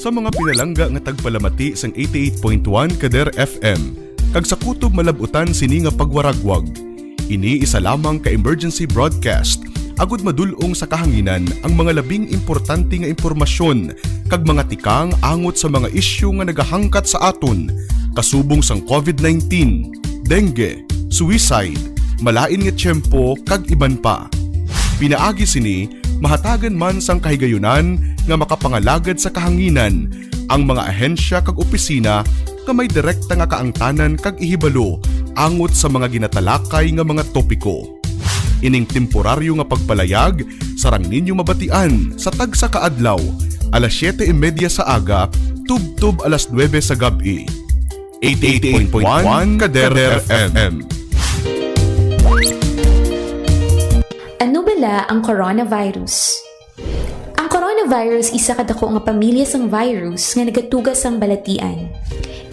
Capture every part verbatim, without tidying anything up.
Sa mga pinalangga nga tagpalamati sang eighty-eight point one Kader F M, kag sa kutob malab-utan sini nga pagwaragwag, ini isa lamang ka emergency broadcast agud madul-ong sa kahanginan ang mga labing importante nga impormasyon kag mga tikang angot sa mga isyu nga nagahangkat sa aton, kasubong sang covid nineteen, dengue, suicide, malain nga tiyempo, kag iban pa. Pinaagi sini, mahatagan man sang kahigayunan nga makapangalagad sa kahanginan ang mga ahensya kag opisina nga may direkta nga kaangtanan kag ihibalo angot sa mga ginatalakay nga mga topiko. Ining temporaryo nga pagpalayag sarang ninyo mabatian sa tagsa ka adlaw, alas siyete y media sa aga tubtob alas nuebe sa gab-i. Eighty-eight point one Kader F M. Ano bala ang coronavirus? Ang coronavirus isa ka dako nga pamilya sang virus nga nagatuga sang balatian.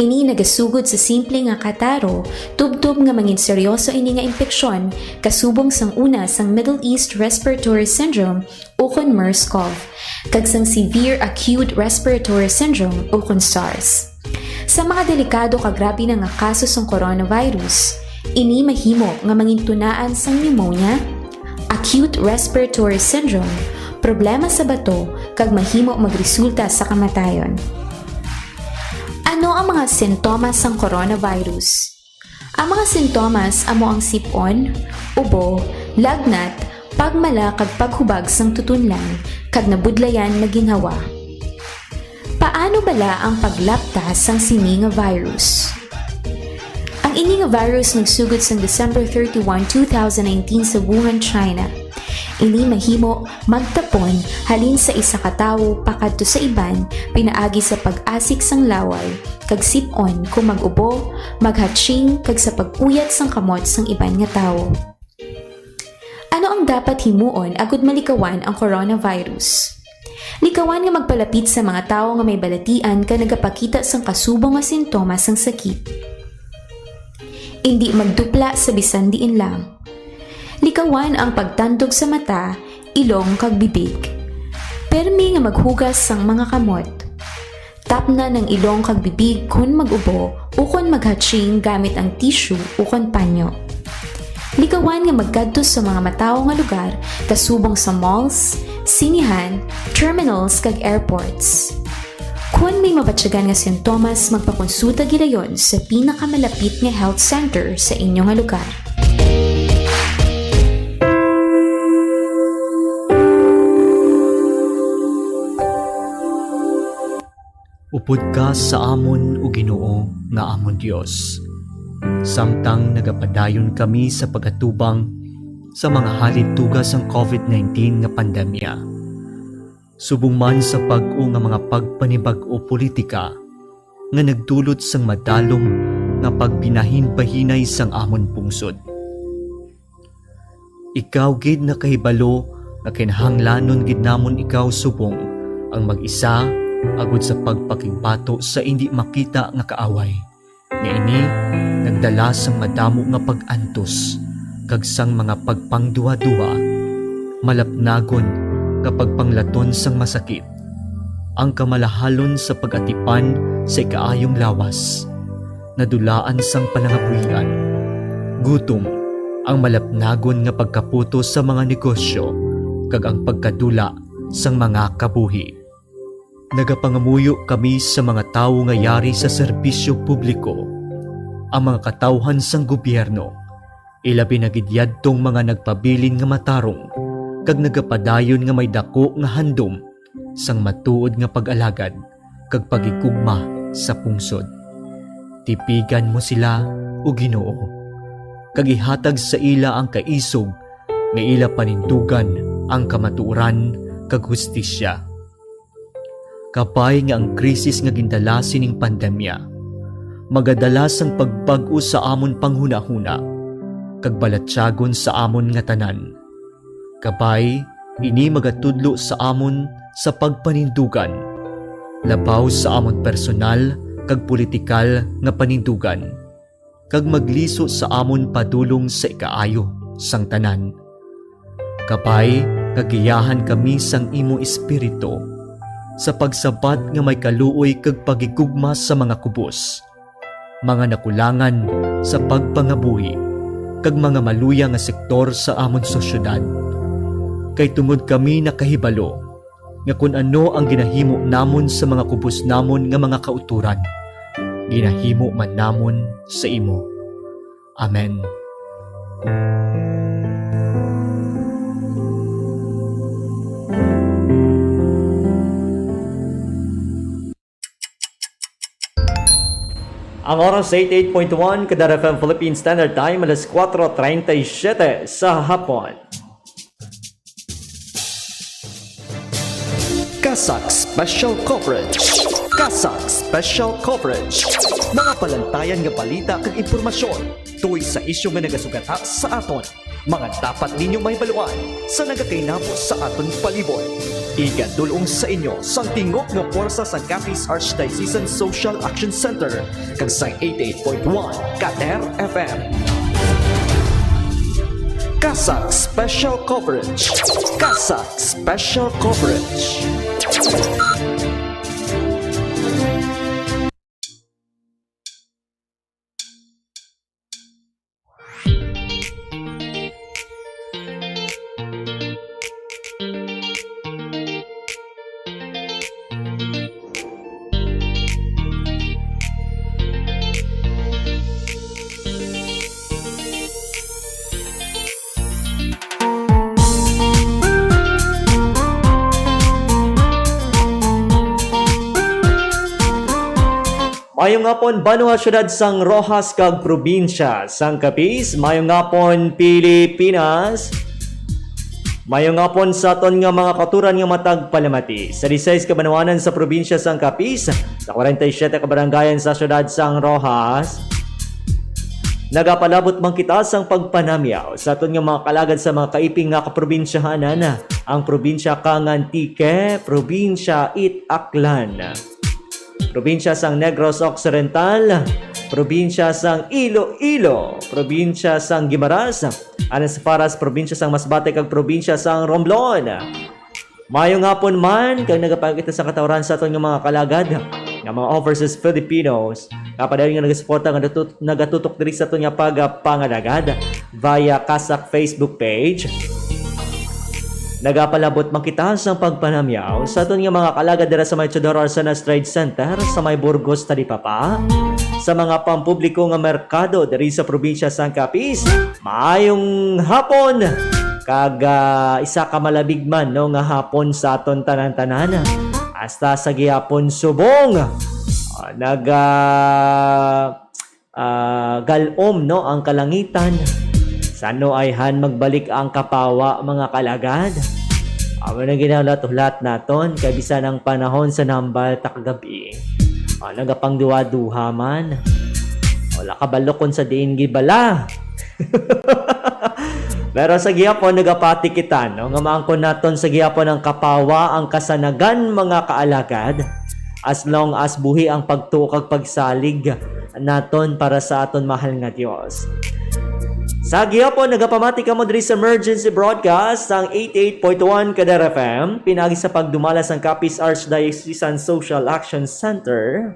Ini nagasugod sa simple nga kataro, tubtob nga mangin seryoso ini nga impeksyon, kasubong sang una sang Middle East Respiratory Syndrome ukon MERS-CoV, kag sang Severe Acute Respiratory Syndrome ukon SARS. Sa mga delikado kag grabe na nga kaso sang coronavirus, ini mahimo nga mangintunaan sang pneumonia, acute respiratory syndrome, problema sa bato, kag mahimo magresulta sa kamatayon. Ano ang mga sintomas sang coronavirus? Ang mga sintomas amo ang sip-on, ubo, lagnat, pagmala kag paghubag sang tutunlan, kag nabudlayan nga ginhawa. Paano bala ang paglapta sang sini nga virus? Ang ini nga virus nagsugod sang December thirty-one, two thousand nineteen sa Wuhan, China. Ini mahimo magtapon halin sa isa ka tawo pakadto sa iban pinaagi sa pag-asik sang laway, kag sip-on kon mag-ubo, maghatching, kag sa pag-uyat sang kamot sang iban nga tawo. Ano ang dapat himuon agud malikawan ang coronavirus? Likawan nga magpalapit sa mga tawo nga may balatian kag nagapakita sang kasubong nga sintomas sang sakit. Indi magdupla sa bisan diin lang. Likawan ang pagtandog sa mata, ilong, kag bibig. Permi nga maghugas sang mga kamot. Tapnan ang ilong kag bibig kon mag-ubo ukon maghatching gamit ang tissue ukon panyo. Likawan nga magkadto sa mga matawo nga lugar, kasubong sa malls, sinihan, terminals, kag airports. Kon may mabatyagan nga sintomas, magpakonsulta gilayon sa pinakamalapit nga health center sa inyo nga lugar. Upod ka sa amon, O Ginoo, nga amon Dios, samtang nagapadayon kami sa pagatubang sa mga halid tuga sang covid nineteen nga pandemya, subong man sa bag-o nga mga pagpanibag-o politika nga nagdulot sang madalom nga pagbinahinbahinay sang amon pungsod. Ikaw gid nakahibalo nga kinahanglanon gid namon ikaw subong ang mag-isa agud sa pagpakigbato sa indi makita nga kaaway, nga ini nagdala sang madamo nga pag-antos kag sang mga pagpangduhaduha, malapnagon nga pagpanglaton sang masakit, ang kamalahalon sa pag-atipan sa ikaayong lawas, nadulaan sang palangabuhian, gutom, ang malapnagon nga pagkaputos sa mga negosyo, kag ang pagkadula sang mga kabuhi. Nagapangamuyo kami sa mga tawo nga yari sa serbisyo publiko, ang mga katawhan sang gobyerno, ilabi na gid yadtong mga nagpabilin nga matarong kag nagapadayon nga may daku nga handom sang matuod nga pag-alagad kag paghigugma sa pungsod. Tipigan mo sila, O Ginoo, kag ihatag sa ila ang kaisog nga ila panindugan ang kamatuoran kag hustisya. Kabay nga ang krisis nga gindala sining pandemya magadala sang pagbag-o sa amon panghunahuna kag balatyagon sa amon nga tanan. Kabay, ini magatudlo sa amon sa pagpanindugan, labaw sa amon personal kag politikal nga panindugan, kag magliso sa amon padulong sa ikaayo sang tanan. Kabay nga giyahan kami sang imo Espiritu, sa pagsabat nga may kaluoy kag paghigugma sa mga kubos, mga nakulangan sa pagpangabuhi, kag mga maluya nga sektor sa amon sosyedad. Kay tungod kami nakahibalo nga kon ano ang ginahimo namon sa mga kubos namon nga mga kautoran, ginahimo man namon sa imo. Amen. Ang oras, eighty-eight point one Kadar F M Philippine Standard Time, alas kuwatro treinta y siete sa hapon. CASAC Special Coverage. CASAC Special Coverage. Mga palantayan nga balita kag impormasyon tungod sa isyu nga nagasugata sa aton. Mga dapat ninyo mahibaluan sa nagakainabo sa aton palibot. Igadul-ong sa inyo sang tingog nga pwersa sang Capiz Archdiocesan Social Action Center kag sang eighty-eight point one Kader F M. CASAC Special Coverage. CASAC Special Coverage. Mayong hapon, banwa, syudad sang Roxas, kag probinsya sang Capiz. Mayong hapon, Pilipinas. Mayong hapon sa aton nga mga kautoran nga matag palamati. Sa disais ka banwanan sa probinsya sang Capiz, sa kwarenta y siyete ka barangayan sa syudad sang Roxas, nagapalabot man kita sang pagpanamyaw sa aton nga mga kalagad sa mga kaiping nga kaprobinsyahanan, ang probinsya kang Antique, probinsya it Aklan, probinsya sang Negros Occidental, probinsya sang Iloilo, probinsya sang Guimaras, alang sa Faras, probinsya sang Masbate, kag probinsya sang Romblon. Mayong hapon man, kag nagapakita sa katawran sa aton nga mga kalagad nga mga overseas Filipinos nga padayon nga nagasuporta nga natut-, nagatutok diri sa aton nga pagpangalagad via CASAC Facebook page. Nagapalabot man kita sang pagpanamyaw sa aton nga mga kalagad dira sa may Teodoro Arcenas Trade Center sa may Burgos, Talipapa, sa mga pampubliko nga merkado diri sa probinsya sang Capiz. Maayong hapon, kag, ah, isa ka malabig man, no, nga hapon sa aton tanan-tanan. Hasta sa gihapon subong, ah, nag, ah, ah, gal-om, no, ang kalangitan. Sa nuayhan magbalik ang kapawa, mga kalagad. Amo na ginahulat-hulat naton, kay bisan ang panahon sa nahambal ta kagabi, ah, nagapangduha-duha man. Wala kabalo kon sa diin gibala. Pero sa gihapon, nagapati kita, no, nga maangkon naton sa gihapon ang kapawa, ang kasanagan, mga kaalagad, as long as buhi ang pagtuo kag pagsalig naton para sa aton mahal nga Dios. Sa gihapon, nagapamati kamo diri sa emergency broadcast sang eighty-eight point one Kadar F M, pinaagi sa pagdumala sang Capiz Archdiocesan Social Action Center.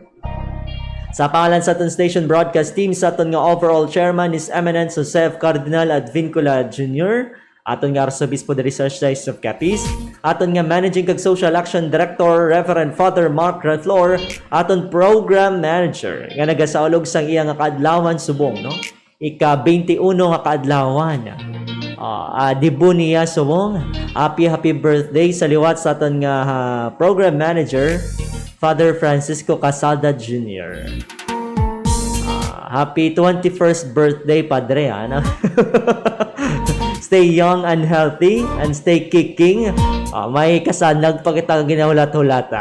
Sa pangalan sa aton station broadcast team, sa aton nga overall chairman, His Eminence Joseph Cardinal Advincula Junior, aton nga Arsobispo diri sa Archdiocese of Capiz, aton nga Managing kag Social Action Director, Reverend Father Mark Reflor, aton Program Manager, nga nagasaulog sang iya nga kaadlawan subong, no? Ika twenty-uno nga kaadlawan. Ah, ah, debut niya subong. Happy, happy birthday sa liwat sa aton nga, ah, Program Manager, Father Francisco Casalda Junior. Ah, happy twenty-first birthday, Padre, ano? Stay young and healthy and stay kicking. Ah, may kasanag pa kita nga ginahulat-hulata.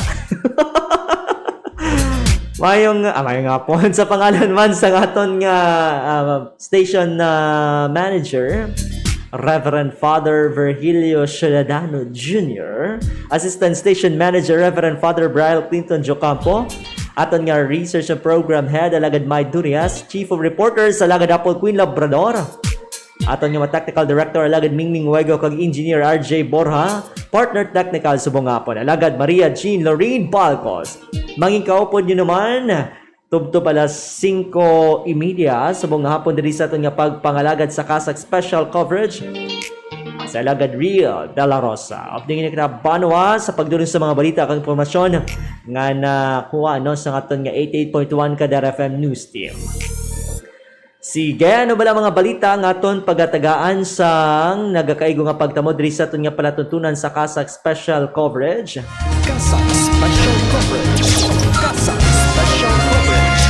Mayong, ah, mayong hapon sa pangalan man sa aton nga, ah, station, ah, manager, Reverend Father Virgilio Ciudadano Junior, Assistant Station Manager, Reverend Father Brian Clinton Jocampo, aton nga Research and Program Head, Alagad May Durias, Chief of Reporters, Alagad Apple Queen Labrador, Aton nga mga technical director, Alagad Mingming Wego, kag engineer R J Borja, partner technical subong nga hapon, Alagad Maria Jean Lorraine Balcos. Mangin kaupod nyo naman, tubtob alas singko y media, subong nga hapon diri sa aton nga pagpangalagad sa CASAC Special Coverage. Sa Alagad Real de la Rosa. Updating kita banwa sa pagdulong sa mga balita kag impormasyon nga nakuha, no, sa aton nga eighty-eight point one Kadar F M News Team. Sige, ano bala mga balita nga aton pagatagaan sang nagakaigo nga pagtamod diri sa aton nga palatuntunan sa CASAC Special Coverage? CASAC Special Coverage. CASAC Special Coverage.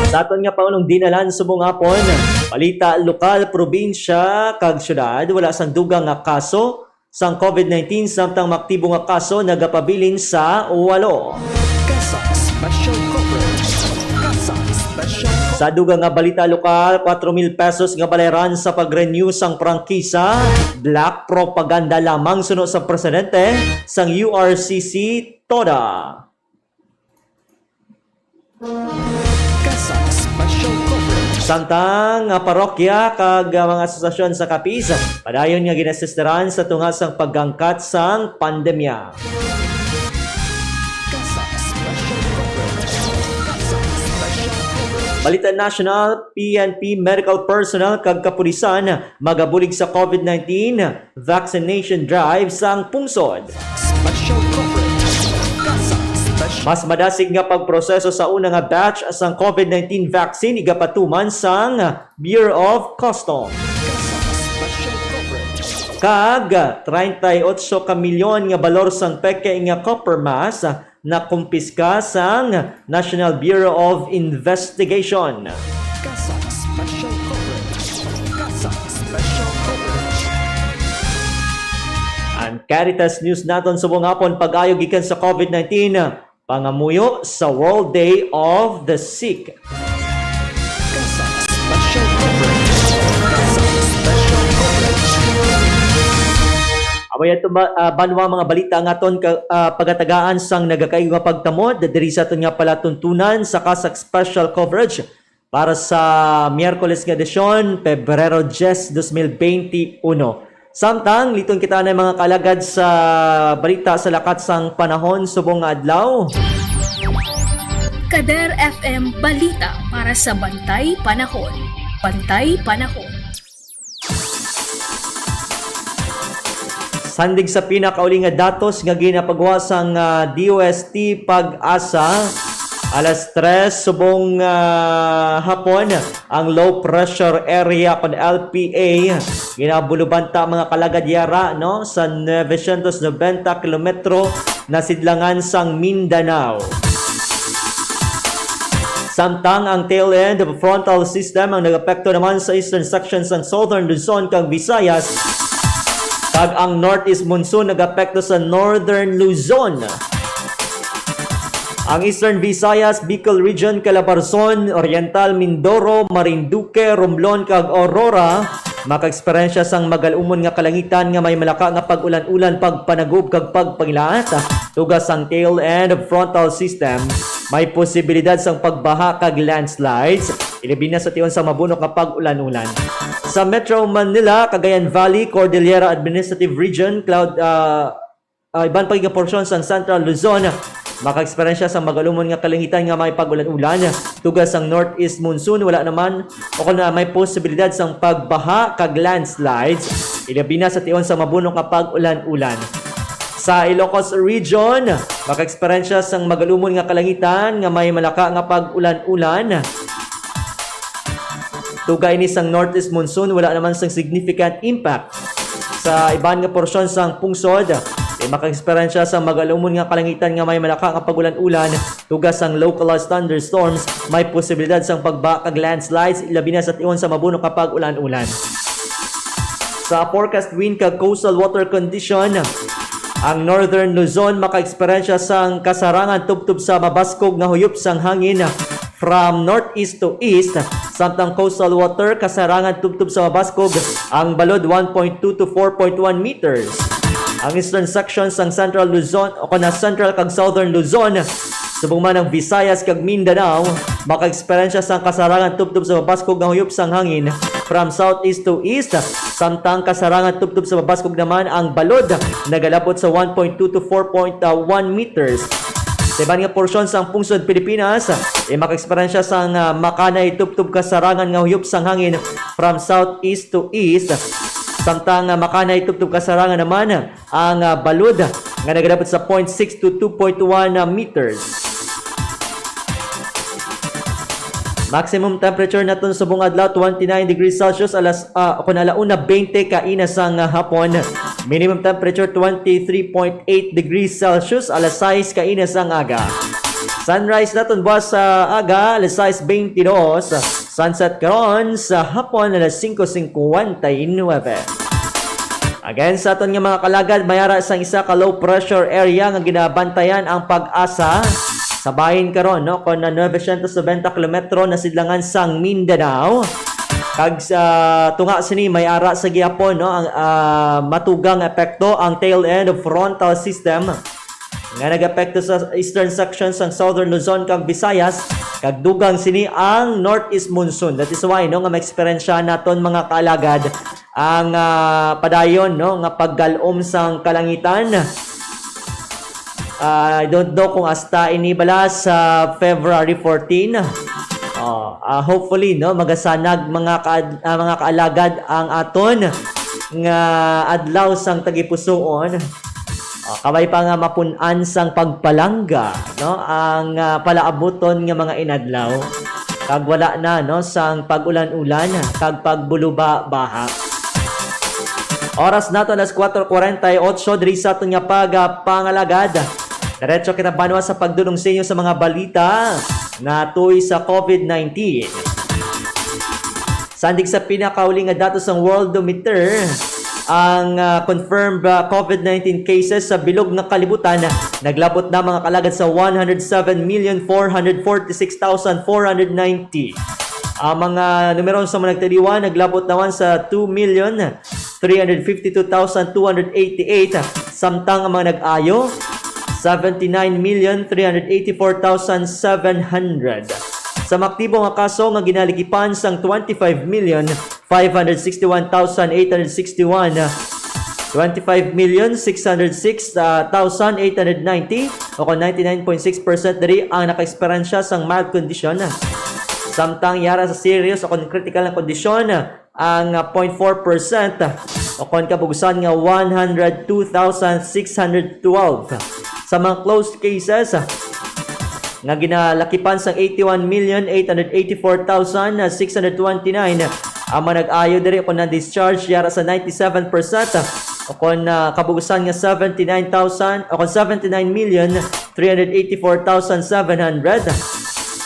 Sa aton nga paunong dinalan subong hapon, balita lokal, probinsya, kag syudad, wala sang dugang nga kaso sang COVID nineteen, samtang maaktibo nga kaso nagapabilin sa walo. CASAC Special Coverage. CASAC Special Coverage. Sa dugang nga balita lokal, kwatro mil pesos nga balayran sa pag-renew sang prangkisa, black propaganda lamang suno sa presidente sang U R C C, TODA. CASAC Special Coverage. Samtang nga parokya kag, ah, mga asosasyon sa Capiz, padayon nga ginasisteran sa tunga sang pagkangkat sang pandemya. CASAC Special Coverage. CASAC Special Coverage. Balita national, P N P medical personnel kag kapulisan magabulig sa COVID nineteen vaccination drive sang pungsod. Special coverage. CASAC Special. Mas madasig nga pagproseso sa una nga batch sang COVID nineteen vaccine igapatuman sang Bureau of Customs. CASAC Special Coverage. Kag treinta y ocho ka milyon nga balor sang peke nga copper mask nakumpiska sang National Bureau of Investigation. CASAC Special Coverage. CASAC Special Coverage. Ang Caritas News naton subong hapon, pag-ayo gikan sa COVID nineteen, pangamuyo sa World Day of the Sick. CASAC Special Coverage. CASAC Special Coverage. Amo yan, tumba-, ah, banwa mga balita nga aton ka, ah, pagatagaan sang nagakaigo nga pagtamod diri sa aton nga palatuntunan sa CASAC Special Coverage para sa Miyerkules nga edisyon, Pebrero diyes, dos mil benti uno. Samtang liton kita na mga kalagad sa balita sa lakat sang panahon subong nga adlaw. Kader F M Balita para sa Bantay Panahon. Bantay Panahon. Sandig sa pinakauli nga datos nga ginapagawa sang, ah, D O S T PAGASA, alas tres subong, ah, hapon, ang low pressure area kon L P A ginabulubanta mga kalagad yara, no, sa novecientos noventa kilometro na sidlangan sang Mindanao. Samtang ang tail end of frontal system ang nagapekto naman sa eastern section sang southern Luzon kag Visayas, kag ang northeast monsoon nagapekto sa northern Luzon. Ang Eastern Visayas, Bicol Region, Calabarzon, Oriental Mindoro, Marinduque, Romblon, kag Aurora makaeksperyensya sang magalumon nga kalangitan nga may malaka nga pag-ulan-ulan, pagpanagub, kag pagpangilat. Tuga sang tail end of frontal system, may posibilidad sang pagbaha kag landslides, ilabi na sa tion sang mabunok nga pag-ulan-ulan. Sa Metro Manila, Cagayan Valley, Cordillera Administrative Region, cloud, ah, ah, iban pa gid nga porsyon sang Central Luzon makaeksperyensya sang magalumon nga kalangitan nga may pag-ulan-ulan. Tuga sang northeast monsoon, wala naman o kon may posibilidad sang pagbaha kag landslides, ilabi na sa tion sang mabunok nga pag-ulan-ulan. Sa Ilocos Region, makaeksperyensya sang magalumon nga kalangitan nga may malaka nga pag-ulan-ulan. Tuga ini sang northeast monsoon, wala naman sang significant impact. Sa iban nga porsyon sang pungsod, may makaeksperyensya sang magalumon nga kalangitan nga may malaka nga pag-ulan-ulan, tuga sang localized thunderstorms, may posibilidad sang pagbaha kag landslides, ilabi na sa tion sang mabunok nga pag-ulan-ulan. Sa forecast wind kag coastal water condition, ang Northern Luzon makaeksperyensya sang kasarangan tubtob sa mabaskog nga huyop sang hangin from northeast to east, samtang coastal water kasarangan tubtob sa mabaskog ang balod one point two to four point one meters. Ang eastern section sang Central Luzon o kon ang Central kag Southern Luzon Subong man ang Visayas kag Mindanao, makaeksperyensya sang kasarangan tubtob sa mabaskog nga huyop sang hangin from southeast to east, samtang kasarangan tubtob sa mabaskog naman ang balod, nagalabot sa one point two to four point one meters. Sa iban nga porsyon sang pungsod Pilipinas, eh, makaeksperyensya sang, ah, makanay tubtob kasarangan nga huyop sang hangin from southeast to east, samtang, ah, makanay tubtob kasarangan naman ang, ah, balod nga nagalabot sa point six to two point one meters. Maximum temperature naton subong adlaw, twenty-nine degrees Celsius, alas, ah, kun ala una, twenty kaina sang, ah, hapon. Minimum temperature, twenty-three point eight degrees Celsius, alas sais kaina sang aga. Sunrise naton buwas sa aga, alas sais twenty-two. Sunset karon sa hapon, alas singko singkwenta y nuwebe. Again, sa aton nga mga kalagad, may ara sang isa ka low pressure area nga ginabantayan ang PAGASA. Sa bahin karon, no, kon na novecientos noventa kilometro na sidlangan sang Mindanao. Kag sa tunga sini, may ara sa gihapon, no, ang, ah, matugang epekto ang tail end of frontal system nga nagapekto sa eastern section sang Southern Luzon kag Visayas, kag dugang sini ang northeast monsoon. That is why, no, nga maeksperiensya naton, mga kaalagad, ang, ah, padayon, no, nga paggal-om sang kalangitan. Ah, I don't know kung hasta ini bala sa February fourteen. Oh, ah, hopefully, no, magasanag, mga ka-, ah, mga kaalagad, ang aton nga adlaw sang tagipusoon. Ah, kabay pa nga mapun-an sang pagpalangga, no, ang, ah, palaabuton nga mga inadlaw. Kag wala na, no, sang pag-ulan-ulan kag pagbuluba-baha. Oras nato alas kuwatro kuwarenta y otso diri sa aton nga pag, ah, pangalagad. Diretso kita banwa sa pagdulong sa inyo sa mga balita nga tuoy sa COVID nineteen. Sandig sa pinakauli nga datos sang Worldometer, ang, ah, confirmed, ah, COVID nineteen cases sa bilog nga kalibutan naglabot na, mga kalagad, sa one hundred seven million four hundred forty-six thousand four hundred ninety. Ang mga numero sa mga nagtaliwan naglabot naman sa two million three hundred fifty-two thousand two hundred eighty-eight, samtang ang mga nag-ayo, seventy-nine million three hundred eighty-four thousand seven hundred. Sa mga aktibo nga kaso nga ginalikipan sang twenty-five million five hundred sixty-one thousand eight hundred sixty-one, twenty-five million six hundred six thousand eight hundred ninety, o kon ninety-nine point six percent diri ang nakaeksperyensya sang mild condition. Samtang yara sa serious o kon critical nga kondisyon, ang, ah, point four percent, o kon kabugusan nga one hundred two thousand six hundred twelve. Sa mga closed cases, ah, nga ginalakipan sang eighty-one million eight hundred eighty-four thousand six hundred twenty-nine, ang mga nag-ayo diri o kon na-discharge yara sa ninety-seven percent, o kon, ah, kabugusan nga seventy-nine thousand, o kon seventy-nine million three hundred eighty-four thousand seven hundred.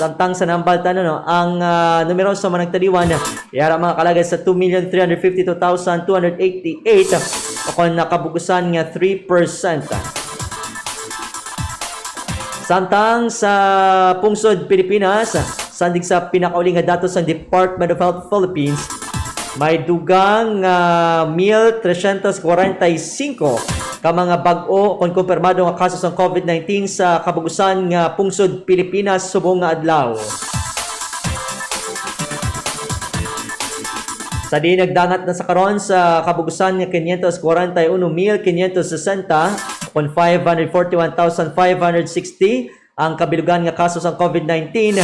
Samtang sa nambal tanan, no, ang, ah, numero sa mga nagtaliwan, yara, mga kalagad, sa two million three hundred fifty-two thousand two hundred eighty-eight, o kon nakabugusan nga three percent. Samtang sa pungsod Pilipinas, sandig sa pinakauli nga datos sang Department of Health Philippines, may dugang, ah, mil tresyentos kwarenta y singko ka mga bag-o kon kumpirmado nga kaso sang COVID nineteen sa kabugusan nga pungsod Pilipinas subong nga adlaw. Sa diin nagdangat na sa karon sa kabugusan nga quinientos kwarenta y uno mil quinientos sesenta, kon five hundred forty-one thousand five hundred sixty, ang kabilugan nga kaso sang COVID nineteen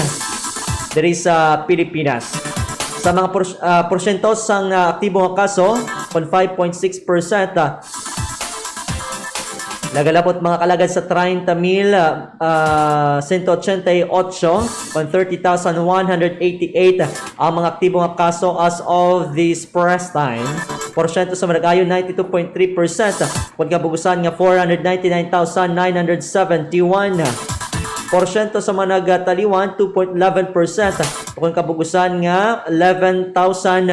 diri sa Pilipinas. Sa mga pors-, ah, porsyento sang, ah, aktibo nga kaso, kon five point six percent, ah, nagalabot, mga kalagad, sa treinta mil, ah, sento ochenta y ocho, kon thirty thousand one hundred eighty-eight ang mga aktibo nga kaso as of this press time. Porsyento sa mga nag-ayo, ninety-two point three percent, kon kabugusan nga four hundred ninety-nine thousand nine hundred seventy-one. Porsyento sa mga nagtaliwan, two point eleven percent, kon kabugusan nga eleven thousand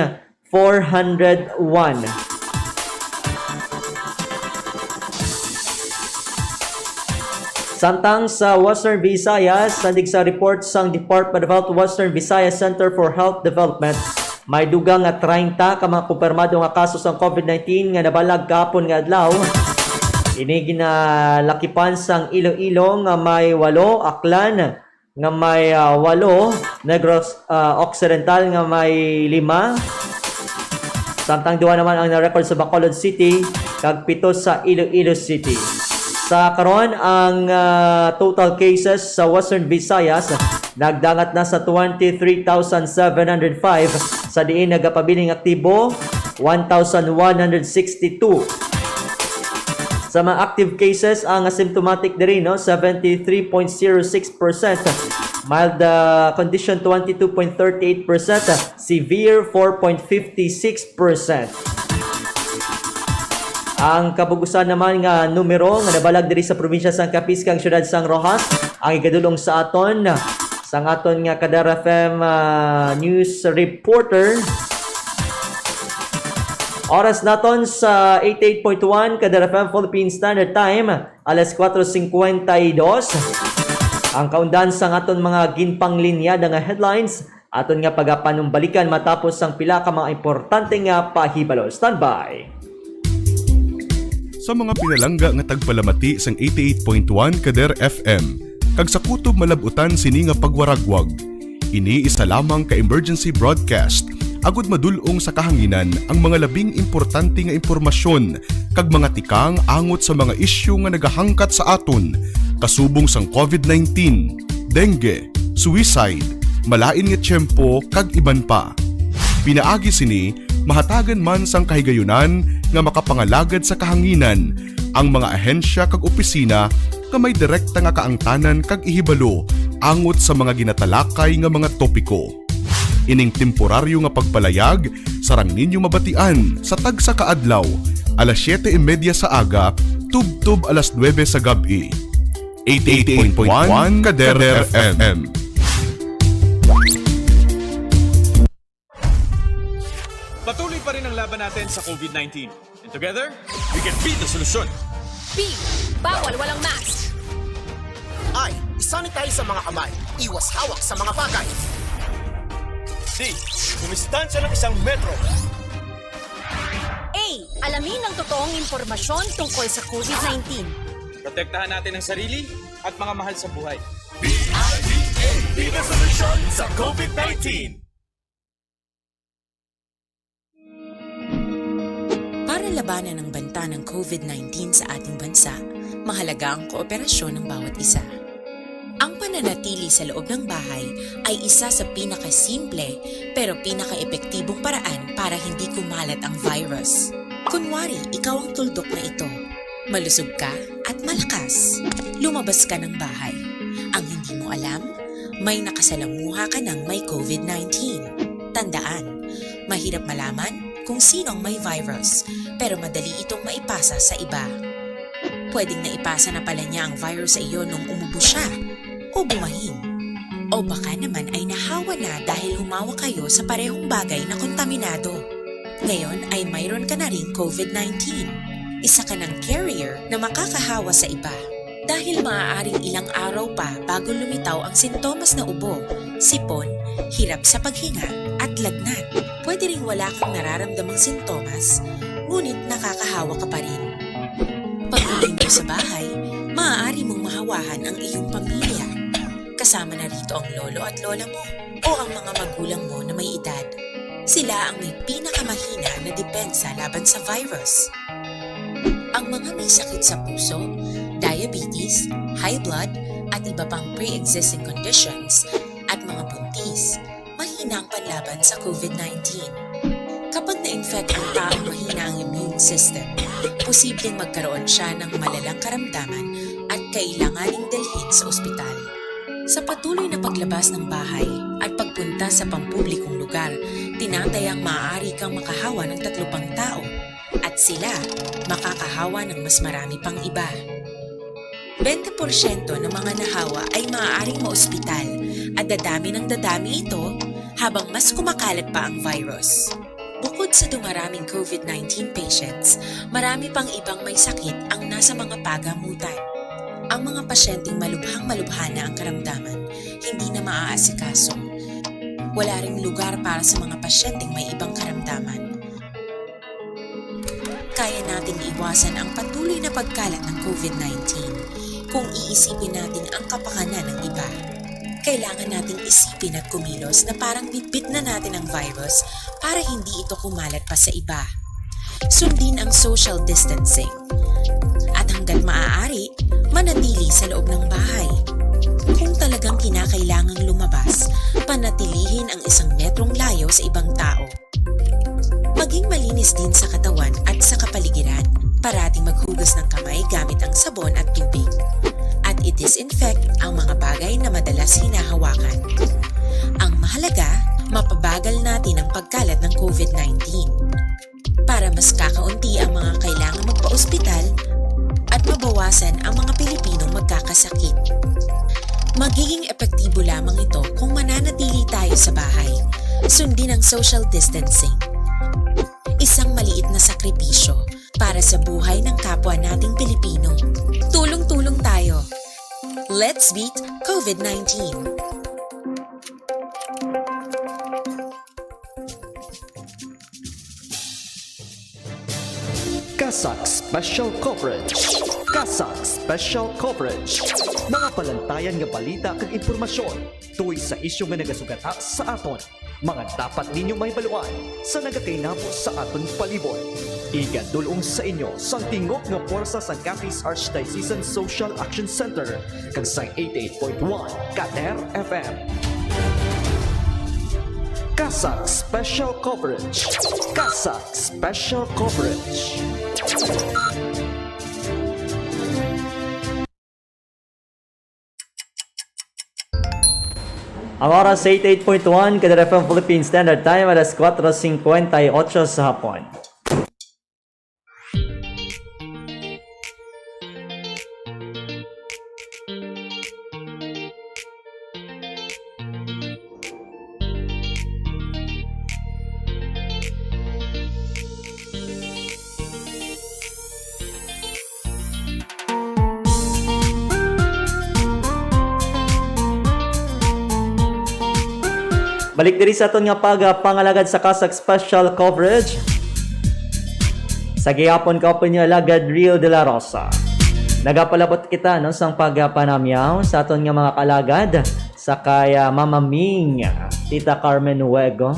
four hundred one. Samtang sa Western Visayas, sandig sa report sang Department of Health Western Visayas Center for Health Development, may dugang nga treinta ka mga kumpirmado nga kaso sang COVID nineteen nga nabalag kahapon nga adlaw. Ini ginalakipan sang Iloilo nga may walo, Aklan nga may, ah, walo, Negros, ah, Occidental nga may lima. Samtang duha naman ang na-record sa Bacolod City, kag pito sa Iloilo City. Sa karon, ang, ah, total cases sa Western Visayas nagdangat na sa twenty-three thousand seven hundred five, sa diin nagapabiling aktibo, one thousand one hundred sixty-two. Sa mga active cases, ang asymptomatic diri, no, seventy-three point zero six percent, mild, ah, condition, twenty-two point thirty-eight percent, severe, four point fifty-six percent. Ang kabug-usan naman nga numero nga nabalag diri sa probinsya sang Capiz kag siyudad sang Roxas, ang igadul-ong sa aton, sang aton nga Kadar F M, ah, news reporter. Oras naton sa eighty-eight point one Kadar F M Philippine Standard Time, alas kuwatro singkwenta y dos. Ang kaundan sang aton mga ginpanglinyada nga headlines, aton nga pagapanumbalikan matapos sang pila ka mga importante nga pahibalo. Standby. Sa mga pinalangga nga tagpalamati sang eighty-eight point one Kader F M, kag sa kutob malab-utan sini nga pagwaragwag, ini isa lamang ka emergency broadcast, agud madul-ong sa kahanginan ang mga labing importante nga impormasyon kag mga tikang angot sa mga isyu nga nagahangkat sa aton, kasubong sang covid nineteen, dengue, suicide, malain nga tiyempo, kag iban pa. Pinaagi sini, mahatagan man sang kahigayunan nga makapangalagad sa kahanginan ang mga ahensya kag opisina nga may direkta nga kaangtanan kag ihibalo angot sa mga ginatalakay nga mga topiko. Ining temporaryo nga pagpalayag sarang ninyo mabatian sa tagsa ka adlaw, alas siyete y media sa aga tubtob alas nuebe sa gab-i. Eighty-eight point one Kader F M. Patuloy pa rin ang laban natin sa covid nineteen. And together, we can be the solution. B, bawal walang mask. I, i-sanitize ang mga kamay. Iwas hawak sa mga bagay. D, dumistansya ng isang metro. A, alamin ang totoong impormasyon tungkol sa covid nineteen. Protektahan natin ang sarili at mga mahal sa buhay. B I D A, be the solution sa covid nineteen. Para labanan ang banta ng covid nineteen sa ating bansa, mahalaga ang kooperasyon ng bawat isa. Ang pananatili sa loob ng bahay ay isa sa pinakasimple pero pinakaepektibong paraan para hindi kumalat ang virus. Kunwari, ikaw ang tuldok na ito. Malusog ka at malakas. Lumabas ka ng bahay. Ang hindi mo alam, may nakasalamuha ka ng may covid nineteen. Tandaan, mahirap malaman kung sino ang may virus, pero madali itong maipasa sa iba. Pwedeng naipasa na pala niya ang virus sa iyo nung umubo siya o bumahin. O baka naman ay nahawa na dahil humawak kayo sa parehong bagay na kontaminado. Ngayon ay mayroon ka na ring covid nineteen. Isa ka ng carrier na makakahawa sa iba. Dahil maaaring ilang araw pa bago lumitaw ang sintomas na ubo, sipon, hirap sa paghinga, at lagnat. Pwede ring wala kang nararamdamang sintomas, ngunit nakakahawa ka pa rin. Pag-uwi mo sa bahay, maaari mong mahawahan ang iyong pamilya. Kasama na rito ang lolo at lola mo o ang mga magulang mo na may edad. Sila ang may pinakamahina na depensa laban sa virus. Ang mga may sakit sa puso, diabetes, high blood, at iba pang pre-existing conditions, at mga buntis, mahina ang panlaban sa covid nineteen. Kapag na-infect ang taong mahina ang immune system, posibleng magkaroon siya ng malalang karamdaman at kailanganing dalhin sa ospital. Sa patuloy na paglabas ng bahay at pagpunta sa pampublikong lugar, tinatayang maaari kang makahawa ng tatlo pang tao at sila makakahawa ng mas marami pang iba. Bente porsyento ng mga nahawa ay maaaring maospital at dadami ng dadami ito habang mas kumakalat pa ang virus. Bukod sa dumaraming covid nineteen patients, marami pang ibang may sakit ang nasa mga pagamutan. Ang mga pasyenteng malubhang-malubha na ang karamdaman, hindi na maaasikaso. Wala ring lugar para sa mga pasyenteng may ibang karamdaman. Kaya nating iwasan ang patuloy na pagkalat ng covid nineteen kung iisipin natin ang kapakanan ng iba. Kailangan nating isipin at kumilos na parang bitbit na natin ang virus para hindi ito kumalat pa sa iba. Sundin ang social distancing. At hanggat maaari, manatili sa loob ng bahay. Kung talagang kinakailangang lumabas, panatilihin ang isang metrong layo sa ibang tao. Maging malinis din sa katawan at sa kapaligiran. Parating maghugas ng kamay gamit ang sabon at tubig. At i-disinfect ang mga bagay na madalas hinahawakan. Ang mahalaga, mapabagal natin ang pagkalat ng covid nineteen. Para mas kakaunti ang mga kailangang magpa-ospital at mabawasan ang mga Pilipinong magkakasakit. Magiging epektibo lamang ito kung mananatili tayo sa bahay. Sundin ang social distancing. Isang maliit na sakripisyo para sa buhay ng kapwa nating Pilipino. Tulong-tulong tayo. Let's beat covid nineteen. CASAC Special Coverage. CASAC Special Coverage. Mga palantayan nga balita kag impormasyon tungod sa isyu nga nagasugata sa aton. Mga dapat ninyo mahibaluan sa nagakainabo sa aton palibot. Igadul-ong sa inyo sang tingog nga pwersa sang Capiz Archdiocesan Social Action Center kag sang eighty-eight point one Kader F M. CASAC Special Coverage. CASAC Special Coverage. Ang oras sa eighty-eight point one Kader F M Philippine Standard Time, alas kuwatro singkwenta y ocho sa hapon. Balik diri sa aton nga pagpangalagad sa CASAC Special Coverage. Sa gihapon, kaupod niyo, Alagad Real de la Rosa. Nagapalabot kita, no, sang pagpanamyaw sa aton nga mga kalagad, sa kay, ah, Mama Ming, Tita Carmen Huego,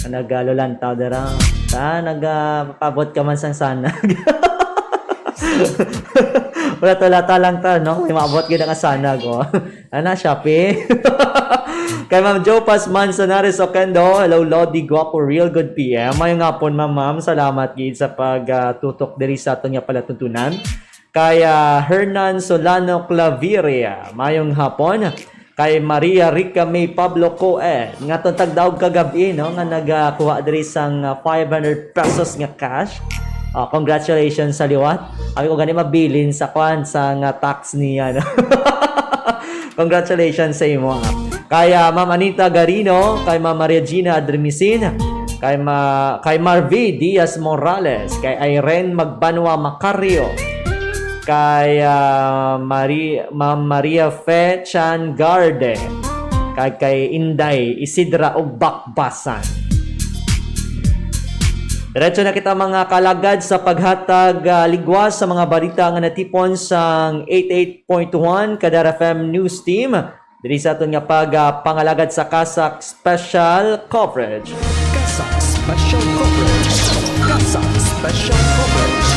nga nagalulantaw dira. Ta, nagapabot ka man sang sanag. Wala to, lata lang ta, no? May maabot gid ang sanag, oh. Ana, Shopee. Kay Ma'am Joe Pasman Sanares Oquendo, hello, Lodi Guapo, real good P M. Mayong hapon, ma'am, ma'am. Salamat gid sa pag, ah, tutok diri sa aton nga palatuntunan. Kay, ah, Hernan Solano Claviria, mayong hapon. Kay Maria Rica May Pablo Coe, nga tong tagdaog kagabi, no, nga nagakuha diri sang, ah, five hundred pesos nga cash. Ah, congratulations sa liwat. Abi ko gani mabilin sa kwan, sa nga tax niya, no? Congratulations sa imo, ah. Kay, ah, Ma'am Anita Garino, kay Ma'am Maria Gina Adremisin, kay Ma-, kay Marvi Diaz Morales, kay Irene Magbanwa Macario, kay, ah, Mari-, Ma'am Maria Fe Chan Garde, kag kay Inday Isidra Ugbak Basan. Diretso na kita, mga kalagad, sa paghatag, ah, ligwas sa mga balita nga natipon sang eighty-eight point one Kadar F M News Team. Diri sa aton nga pag, ah, pangalagad sa CASAC Special Coverage. CASAC Special Coverage. CASAC Special Coverage.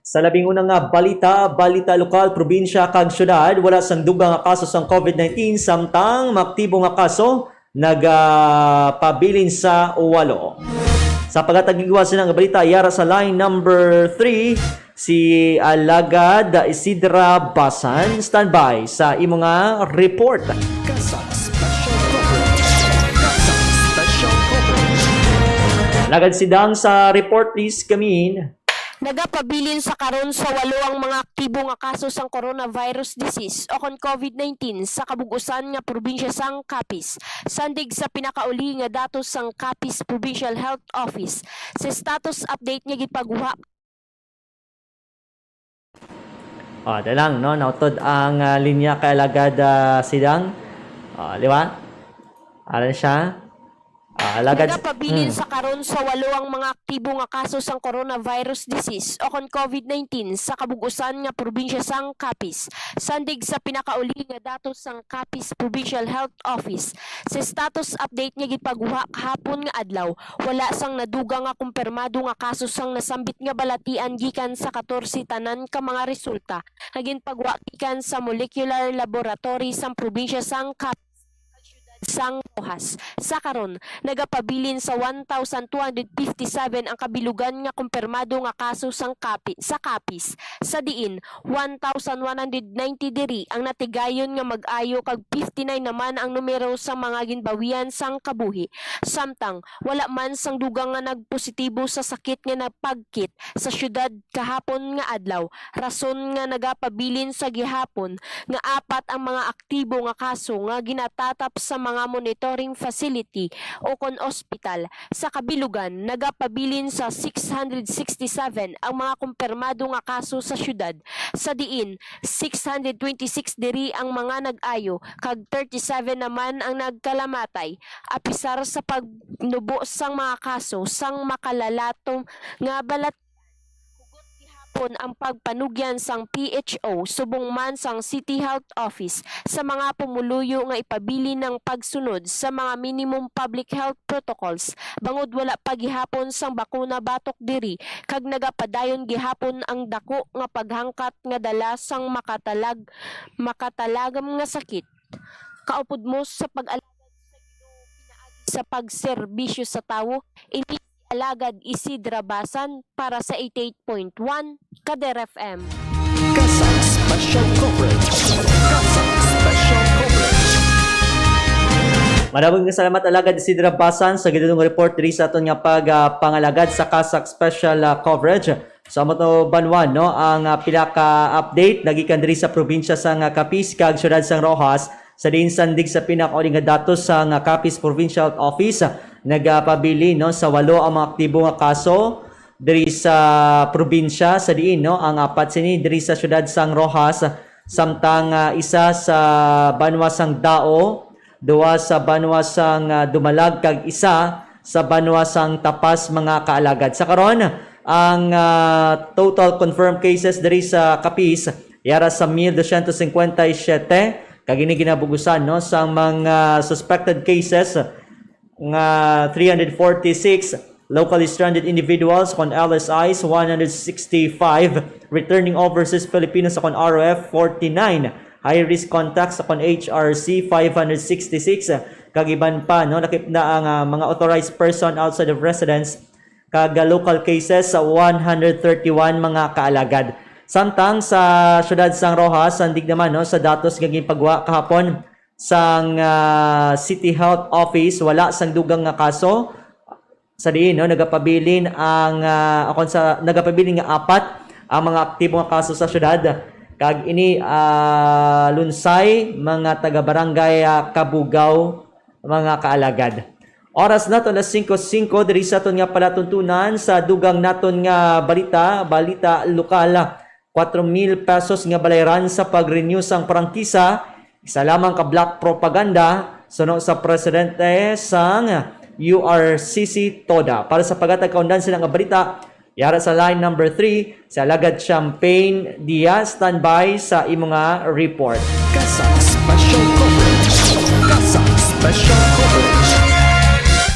Sa labing una nga balita, balita lokal, probinsya kag syudad, wala sang dugang nga kaso sang covid nineteen, samtang maaktibo nga kaso nagapabilin sa walo. Sa paghatag ligwas sina nga balita, yara sa line number three, si Alagad Isidra Basan. Standby sa imo nga report. CASAC Special Coverage. CASAC Special Coverage. Alagad Sidang sa report, please come in. Nagapabilin sa karon sa walo ang mga aktibo nga kaso sang coronavirus disease o kon covid nineteen sa kabug-usan nga probinsya sang Capiz. Sandig sa pinakauli nga datos sang Capiz Provincial Health Office, sa status update nga gipagwa Ah, da lang, no? Nautod ang, ah, linya kay Alagad, ah, Sidang. Ah, di ba? Aran siya. Ah, alagad, Nagapabilin mm. sa karon sa walo ang mga aktibo nga kaso sang coronavirus disease o kon COVID nineteen sa kabug-usan nga probinsya sang Capiz. Sandig sa pinakauli nga datos sang Capiz Provincial Health Office, sa status update nga gipagwa kahapon nga adlaw, wala sang nadugang nga kumpirmado nga kaso sang nasambit nga balatian gikan sa katorse tanan ka mga resulta nga ginpagwa gikan sa molecular laboratory sang probinsya sang Capiz sang Roxas. Sa karon, nagapabilin sa one thousand two hundred fifty-seven ang kabilugan nga kumpirmado nga kaso sang Capi-, sa Capiz, sa diin one thousand one hundred ninety diri ang natigayon nga mag-ayo kag fifty-nine naman ang numero sa mga ginbawian sang kabuhi. Samtang wala man sang dugang nga nagpositibo sa sakit nga napagkit sa siyudad kahapon nga adlaw, rason nga nagapabilin sa gihapon nga apat ang mga aktibo nga kaso nga ginatatap sa mga monitoring facility o kon ospital. Sa kabilugan, nagapabilin sa six hundred sixty-seven ang mga kumpirmado nga kaso sa siyudad, sa diin six hundred twenty-six diri ang mga nag-ayo kag thirty-seven naman ang nagkalamatay, apisar sa pagnubo sang mga kaso sang makalalatom nga balat. Hugot gihapon ang pagpanugyan sang P H O subong man sang City Health Office sa mga pumuluyo nga ipabilin ang pagsunod sa mga minimum public health protocols, bangod wala pa gihapon sang bakuna batok diri, kag nagapadayon gihapon ang dako nga paghangkat nga dala sang makatalag makatalagam nga sakit. Kaupod mo sa pag-alagad sa Ginoo pinaagi sa pagserbisyo sa tawo, ini si Alagad Isidra Basan para sa eighty-eight point one Kader F M. CASAC Special Coverage. CASAC Special Coverage. Madamog nga salamat, Alagad Isidra Basan, sa gidulong report diri sa aton nga pag, ah, pangalagad sa CASAC Special, ah, Coverage. Sa amo to, Banwa, no, ang, ah, pila ka update nagikan diri sa probinsya sang, ah, Capiz kag siyudad sang Roxas, sa diin sandig sa pinakauli nga datos sang, ah, Capiz Provincial Office, ah, nagapabilin, no, sa walo ang mga aktibo nga kaso diri sa probinsya, sa diin, no, ang apat sini diri sa siyudad sang Roxas, samtang, ah, isa sa banwa sang Dao, duha sa banwa sang, ah, Dumalag, kag isa sa banwa sang Tapas, mga kaalagad. Sa karon, ang, ah, total confirmed cases diri sa Capiz yara sa mil dosyentos cincuenta y siete, kag ini ginabugusan, no, sang mga suspected cases nga three hundred forty-six, locally stranded individuals kon L S Is one hundred sixty-five, returning overseas Filipinos kon R O F forty-nine, high risk contacts kon H R C five hundred sixty-six, kag iban pa, no, lakip na ang, ah, mga authorized person outside of residence kag, ah, local cases sa one hundred thirty-one, mga kaalagad. Samtang sa siyudad sang Roxas, sandig naman, no, sa datos nga ginpagwa kahapon sang, ah, City Health Office, wala sang dugang nga kaso. Sa diin, no, nagapabilin ang, ah, akon sa nagapabilin nga apat ang mga aktibo nga kaso sa siyudad, kag ini, ah, lunsay mga taga-barangay, ah, Kabugaw, mga kaalagad. Oras nato alas singko singko diri sa aton nga palatuntunan. Sa dugang naton nga balita, balita lokal, kwatro mil pesos nga balayran sa pag-renew sang prangkisa, isa lamang ka black propaganda, suno sa presidente sang U R C C TODA. Para sa paghatag kaundan sina nga balita, yara sa line number three, si Alagad Champagne Diaz, standby sa imo nga report. CASAC Special Coverage. CASAC Special Coverage.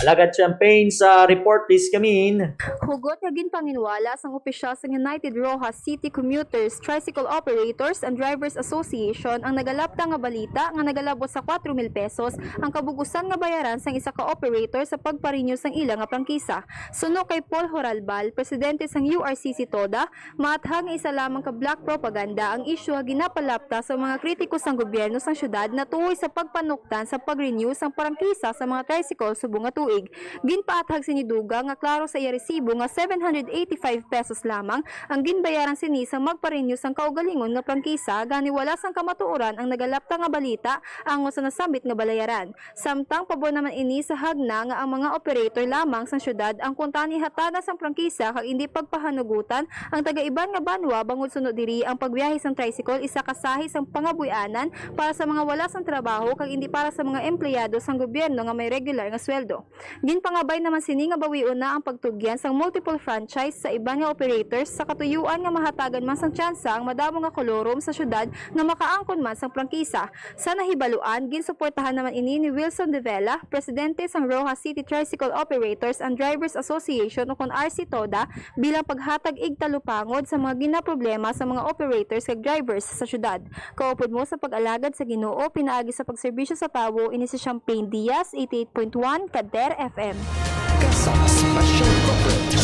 Alagad Champagne sa report, please come in. Hugot nga ginpanginwala sang opisyal sang United Roxas City Commuters, Tricycle Operators and Drivers Association ang nagalapta nga balita nga nagalabot sa kwatro mil pesos ang kabug-usan nga bayaran sang isa ka operator sa pagpa-renew sang ila nga prangkisa. Suno kay Paul Horalbal, presidente sang U R C C TODA, maathag nga isa lamang ka black propaganda ang isyu nga ginapalapta sa mga kritiko sang gobyerno sang syudad natuhoy sa pagpanukdan sa pag-renew sang prangkisa sa mga tricycle subong nga tuig. Ginpaathag sini dugang nga klaro sa iya resibo nga seven hundred eighty-five pesos lamang ang ginbayaran sini sa magpa-renew sang kaugalingon nga prangkisa, gani wala sang kamatuoran ang nagalapta nga balita angon sa nasambit nga balayaran. Samtang pabor naman ini sa hagna nga ang mga operator lamang sang syudad ang kuntani hatagan sang prangkisa kag indi pagpahanugutan ang taga-iban nga banwa, bangod suno diri ang pagbiyahe sang tricycle isa ka sahi sang pangabuy-anan para sa mga wala sang trabaho kag indi para sa mga empleyado sang gobyerno nga may regular nga sweldo. Ginpangabay naman sini nga bawion na ang pagtugyan sang multiple franchise sa iban nga operators sa katuyuan nga mahatagan man sang tsansa ang madamo nga kolorum sa syudad nga makaangkon man sang prangkisa. Sa nahibaluan, ginsuportahan naman ini ni Wilson De Vela, presidente sang Roxas City Tricycle Operators and Drivers Association, ukon R C TODA, bilang paghatag igtalupangod sa mga ginaproblema sa mga operators kag drivers sa syudad. Kaupod mo sa pag-alagad sa Ginoo pinaagi sa pagserbisyo sa tawo, ini si Champagne Diaz, eighty-eight point one Kader F M. CASAC Special Coverage.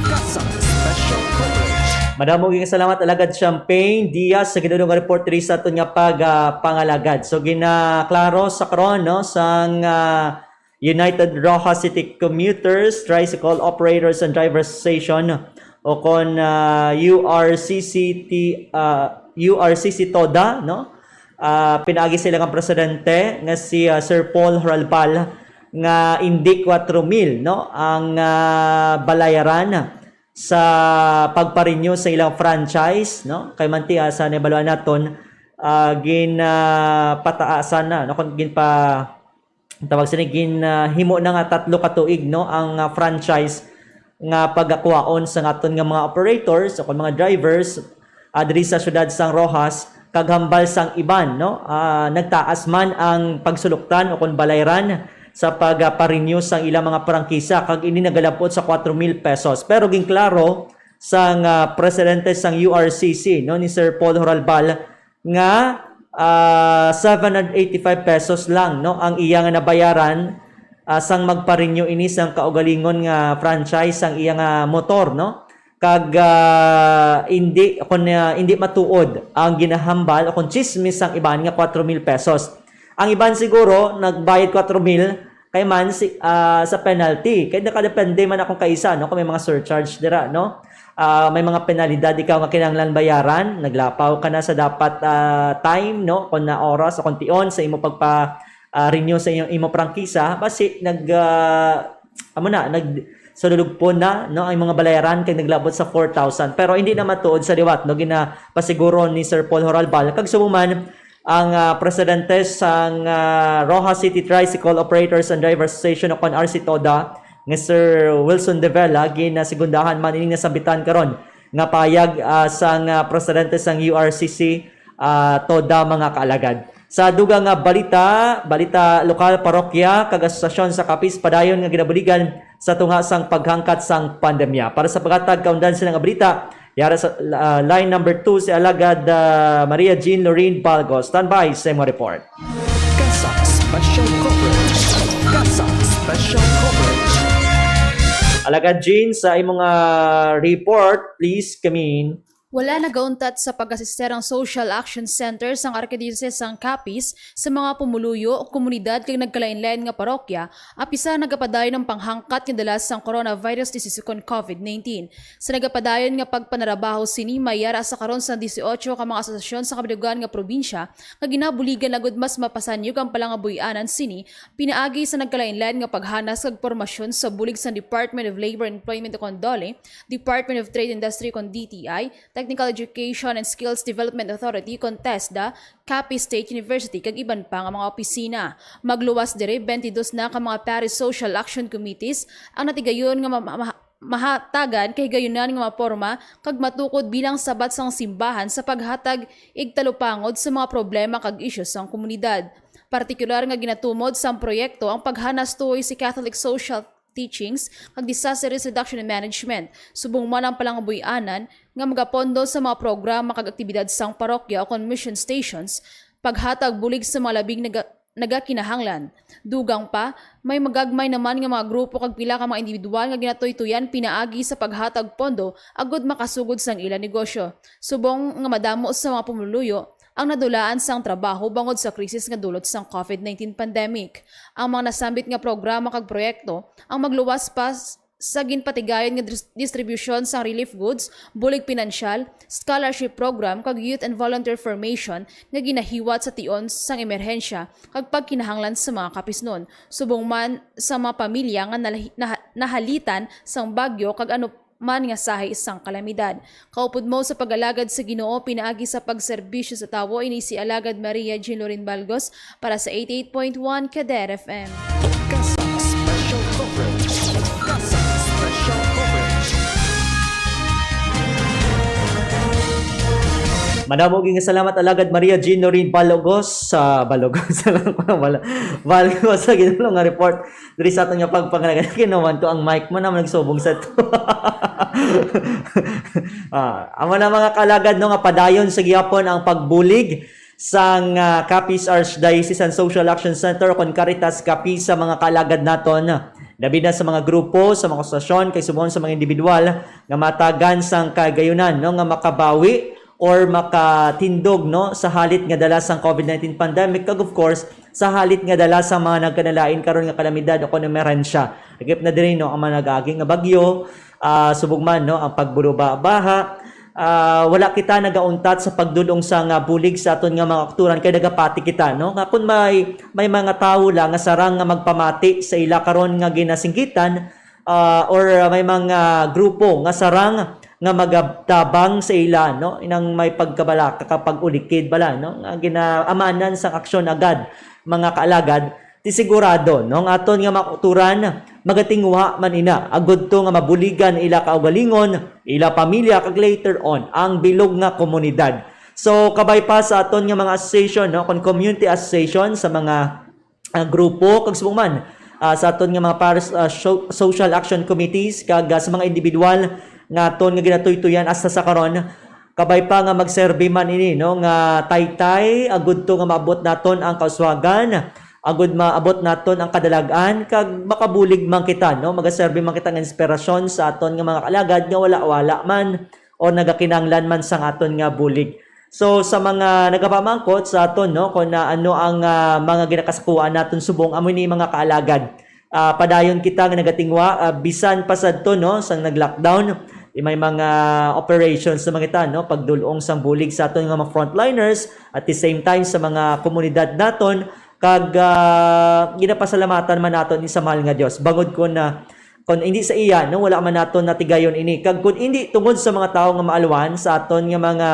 CASAC Special Coverage. Madamo gyud nga salamat, Alagad Champagne Diaz, sa ginudong nga report diri sa aton nga pagpangalagad. So ginaklaro sa karon, no, sang ah, United Roxas City Commuters, Tricycle Operators and Drivers Association, o kon ah, U R C C T, ah, U R C C TODA, no? Ah, pinaagi sa ilang presidente nga si ah, Sir Paul Horalbal nga indi kwatro mil, no, ang ah, balayaran sa pagpa-renew sa ilang franchise, no? Kay manti ah, sa nabaluan naton, ah, gin ah, pataasan na, no, kung ginpa tawag sini, gin ah, himo na nga tatlo ka tuig, no, ang ah, franchise nga pagakwaon sa aton nga mga operators o kon mga drivers ah, diri sa siyudad sang Roxas, kag hambal sang iban, no, ah, nagtaas man ang pagsuluktan o kon balayran sa pagpa-renew sang ilang mga prangkisa, kag ini nagalabot sa kwatro mil pesos. Pero ginklaro sang ah, presidente sang U R C C, no, ni Sir Paul Horalbal, nga ah, seven hundred eighty-five pesos lang, no, ang iya nga nabayaran ah, sang magpa-renew ini sang kaugalingon nga franchise sang iya nga motor, no? Kag ah, indi, kun ah, indi matuod ang ginahambal o kung chismis sang iban nga kwatro mil pesos. Ang iban siguro nagbayad kwatro mil kay man si, ah, sa penalty. Kay nakadepende man akong kaisa, no, kung may mga surcharge dira, no? Ah, may mga penalidad ikaw nga kinahanglan bayaran, naglapaw ka na sa dapat ah, time, no, kung na oras o kung tion sa imo pagpa ah, renew sa imo, imo prangkisa, basi nag ah, amo na, nag sululugpon na, no, ang mga balayaran kay naglabot sa four thousand. Pero hindi na matuod sa liwat, no, ginapasiguro ni Sir Paul Horalbal. Kag subong man ang ah, presidente sang ah, Roxas City Tricycle Operators and Drivers Association o kon R C TODA, nga Sir Wilson De Vela, ginasigundahan man ining nasambitan karon nga payag ah, sang ah, presidente sang U R C C, ah, TODA, mga kaalagad. Sa dugang nga balita, balita lokal, parokya kag asosasyon sa Capiz padayon nga ginabuligan sa tunga sang paghangkat sang pandemya. Para sa paghatag kaundan sila nga balita, yara sa ah, line number two si Alagad ah, Maria Jean Lorraine Balgo. Standby sa imong report. CASAC Special Coverage. CASAC Special Coverage. Alagad Jean, sa imong ah, report, please come in. Wala nagauntat sa pag-asister ang Social Action Center sang Arkidiocese sang Capiz sa mga pumuluyo, komunidad kag nagkalain-lain nga parokya, apisar nagapadayon ang panghangkat nga dala sang coronavirus disease ukon COVID nineteen. Sa nagapadayon nga pagpanarabaho sini, may yara sa karon sang dieciocho ka mga asosasyon sa kabilugan nga probinsya nga ginabuligan agud mas mapasanyog ang palangabuy-anan sini pinaagi sa nagkalain-lain nga paghanas kag pormasyon sa bulig sang Department of Labor and Employment ukon DOLE, Department of Trade, Industry ukon D T I, Technical Education and Skills Development Authority ukon TESDA, Capiz State University kag iban pa nga mga opisina. Magluwas diri, twenty-dos na ka mga Parish Social Action Committees ang natigayon nga ma- ma- mahatagan kahigayunan nga maporma kag matukod bilang sabat sang simbahan sa paghatag igtalupangod sa mga problema kag isyu sang komunidad. Partikular nga ginatumod sang proyekto ang paghanas tuhoy si Catholic Social Teachings kag Disaster Risk Reduction and Management, subong man ang palangabuy-anan nga magapondo sa mga programa kag aktibidad sang parokya ukon mission stations, paghatag bulig sa mga labing naga- nagakinahanglan. Dugang pa, may magagmay naman nga mga grupo kag pila ka mga individual nga ginatuytuyan pinaagi sa paghatag pondo agud makasugod sang ila negosyo. Subong nga madamo sa mga pumuluyo, ang nadulaan sang trabaho bangod sa krisis nga dulot sang COVID nineteen pandemic. Ang mga nasambit nga programa kag proyekto ang magluwas pa s-, sa ginpatigayon nga dis-, distribusyon sang relief goods, bulig pinansyal, scholarship program, kag youth and volunteer formation nga ginahiwat sa tion sang emerhensya kag pagkinahanglan sa mga kapisnon, subong man sa mga pamilya nga nalahi-, naha-, nahalitan sang bagyo kag ano man nga sahi sang kalamidad. Kaupod mo sa pag-alagad sa Ginoo pinaagi sa pagserbisyo sa tawo, ini si Alagad Maria Jean Lorin Balgos para sa eighty-eight point one Kader F M. Kasa Special Coverage. Kasa Special Coverage. Madamo gyud nga salamat, Alagad Maria Jean Lorin Balogos, sa Balogos, sa lang ko na wala. Balgos sa Ginoo nga report. Diri sa aton nga pagpangalaga, kinuman ko ang mic mo na nagsubong sa to. Ah, amo na, mga kaalagad, no, nga padayon sa gihapon ang pagbulig sang, ah, Capiz Archdiocesan Social Action Center o kon Caritas Capiz sa mga kaalagad naton. Labi na sa mga grupo, sa mga asosasyon, kay subong sa mga individual nga matagan sang kagayunan, no, nga makabawi or makatindog, no, sa halit nga dala sang COVID nineteen pandemic, kag of course, sa halit nga dala sang mga nagkalain-lain karon nga kalamidad o kon emerhensya. Agip na diri, no, ang mga nag-agi nga bagyo, ah, subong man, no, ang pagburuba-baha. Ah, wala kita nagauntat sa pagdul-ong sang bulig sa aton nga mga kautoran, kay nagapati kita, no, nga kung may, may mga tawo lang nga sarang nga magpamati sa ila karon nga ginasinggitan, ah, or may mga grupo nga sarang nga magatabang sa ila, no? Inang may pagkabalaka, kapag-ulikid bala, no? Nga ginaamanan sang aksyon agad, mga kaalagad, ti sigurado, no, nga aton nga mga kautoran, magatinguha man ina, agud to nga mabuligan ila kaugalingon, ila pamilya, kag later on, ang bilog nga komunidad. So, kabay pa sa aton nga mga association, no, kon community association sa mga ah, grupo, kag subong man, ah, sa aton nga mga paris, ah, sho-, social action committees, kag, ah, sa mga individual nga aton nga ginatuytoyan hasta sa karon. Kabay pa nga magserbi man ini, no, nga taytay, agud to nga maabot naton ang kauswagan, agud maabot naton ang kadalag-an, kag makabulig man kita, no, magaserbi man kita nga inspirasyon sa aton nga mga kaalagad nga wala-wala man o nagakinahanglan man sang aton nga bulig. So, sa mga nagapamangkot sa aton, no, kung na ano ang, ah, mga ginakasakuan naton subong, amo ni mga kaalagad. Ah, padayon kita nga nagatingwa, ah, bisan pa sadto, no, sang nag-lockdown, may mga operations naman kita, no, pagdul-ong sang bulig sa aton nga mga frontliners, at the same time sa mga komunidad naton, kag, ah, ginapasalamatan man naton ni sa mahal nga Dios. Bangod kon, ah, kon hindi sa iya, no, wala man naton natigayon ini. Kag kon hindi tungod sa mga tawo nga maalwan, sa aton nga mga,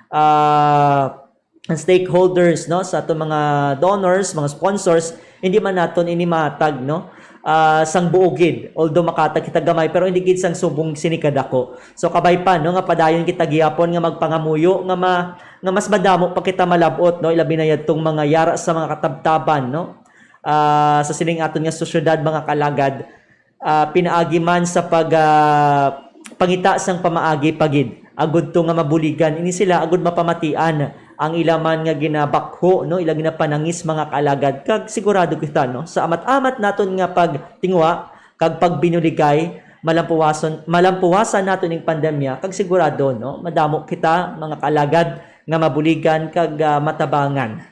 ah, stakeholders, no, sa aton mga donors, mga sponsors, hindi man naton ini mahatag, no, ah, sang buo gid. Although makatag kita gamay, pero hindi gid sang subong sini kadako. So, kabay pa, no, nga padayon kita gihapon nga magpangamuyo nga ma-, nga mas madamo pa kita malab-ot, no, ilabi na yadtong mga yara sa mga katabtaban, no, ah, sa sining aton nga sosyedad, mga kalagad, ah, pinaagi man sa pag, ah, pangita sang pamaagi pa gid, agud to nga mabuligan ini sila, agud mapamatian ang ila man nga ginabakho, no, ila ginapanangis, mga kaalagad, kag sigurado kita, no, sa amat-amat naton nga pagtingwa kag pagbinuligay, malampuwason, malampuwasan naton ning pandemya, kag sigurado, no, madamo kita, mga kaalagad, nga mabuligan kag, ah, matabangan.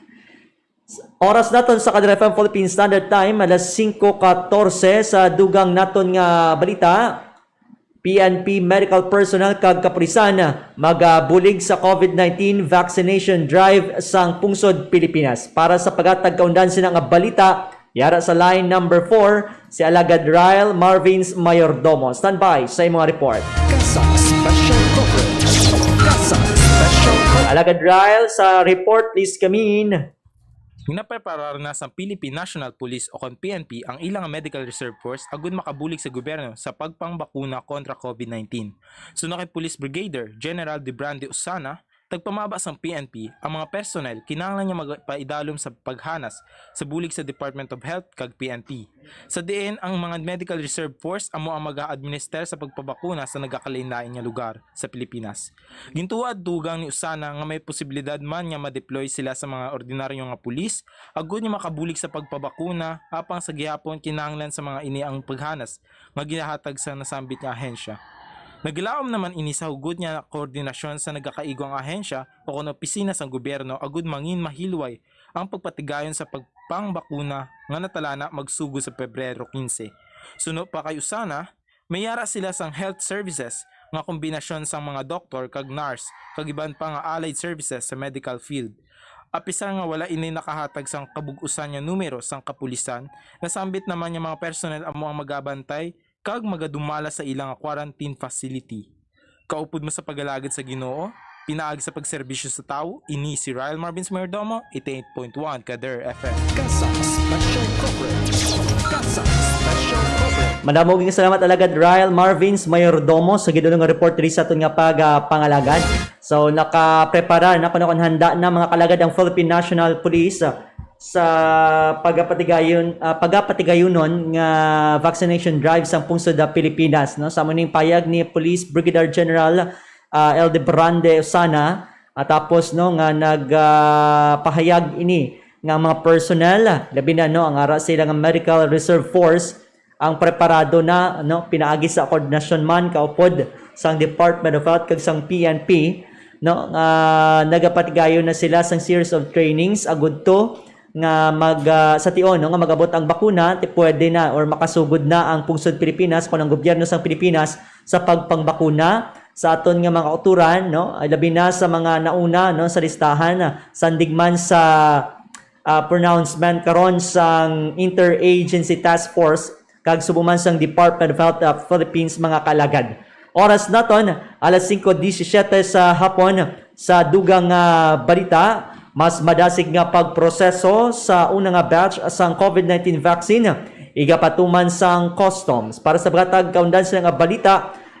Oras naton sa Kadre F M Philippine Standard Time, alas singko katorse. Sa dugang naton nga balita, P N P medical personnel kag kapulisan magabulig sa COVID nineteen vaccination drive sang pungsod Pilipinas. Para sa paghatag kaundan sina nga balita, yara sa line number four, si Alagad Ryle Marvins Mayordomo. Standby sa imong report. Kasa Special Coverage. Kasa Special Coverage. Alagad Ryle, sa report, please come in. Ginapreparar na sang Philippine National Police o kon P N P ang ilang medical reserve force agud makabulig sa gobyerno sa pagpangbakuna kontra COVID nineteen. Suno kay Police Brigadier General Debrande Osana, tagpamaba sang P N P ang mga personnel kinahanglan nga magpaidalom sa paghanas sa bulig sa Department of Health kag P N P. Sa diin ang mga medical reserve force amo ang mag-aadminister sa pagpabakuna sa nagakalain-lain nga lugar sa Pilipinas. Gintuwa ang dugang ni Osana nga may posibilidad man nga ma-deploy sila sa mga ordinaryo nga pulis agud nga makabulig sa pagpabakuna, apang sa gihapon kinahanglan sa mga ini ang paghanas nga ginahatag sa nasambit nga ahensya. Naglaom naman ini sa hugot nga koordinasyon sa nagakaigo nga ahensya o kon opisina sang gobyerno agud mangin mahilway ang pagpatigayon sa pagpangbakuna nga natalana magsugod sa Pebrero quince. Suno pa kay Osana, may yara sila sang health services nga kombinasyon sang mga doktor kag nurse kag iban pa nga allied services sa medical field. Apisar nga wala ini nakahatag sang kabug-usan nga numero sang kapulisan, nasambit naman nga mga personnel amo ang magabantay kag magadumala sa ila nga quarantine facility. Kaupod mo sa pag-alagad sa Ginoo, pinaagi sa pagserbisyo sa tawo, ini si Ryle Marvins Mayordomo, eighty-eight point one Kader F M. CASAC Special Coverage. CASAC Special Coverage. Madamo nga salamat, Alagad Ryle Marvins Mayordomo, sa gidulong nga report diri sa aton nga pag, ah, pangalagad. So, nakaprepara na kuno, handa na, mga kalagad, ang Philippine National Police, ah, sa pagapatigayon, ah, pagapatigayonon nga vaccination drive sa pungsod sa Pilipinas, no? Sa amo ning payag ni Police Brigadier General, ah, L D Brande Osana, ah, tapos, no, nga nag, ah, pahayag ini nga mga personnel, labi na, no, ang ara sila nga Medical Reserve Force, ang preparado na, no, pinaagi sa koordinasyon man kaupod sang Department of Health kag sang P N P, no, nga nagapatigayon na sila sang series of trainings agud to nga mag, ah, sa tion, no, nga mag-abot ang bakuna, ti pwede na or makasugod na ang pungsod Pilipinas kon ang gobyerno sang Pilipinas sa pagpangbakuna sa aton nga mga kautoran, no, ay labi na sa mga nauna, no, sa listahan, ah, sandig man sa, ah, pronouncement karon sang Interagency Task Force kag subong man sang Department of Health of Philippines, mga kalagad. Oras naton, alas singko disisiete sa hapon. Sa dugang nga balita, mas madasig nga pagproseso sa una nga batch sang COVID nineteen vaccine, igapatuman sang Customs. Para sa paghatag kaundan sila nga balita,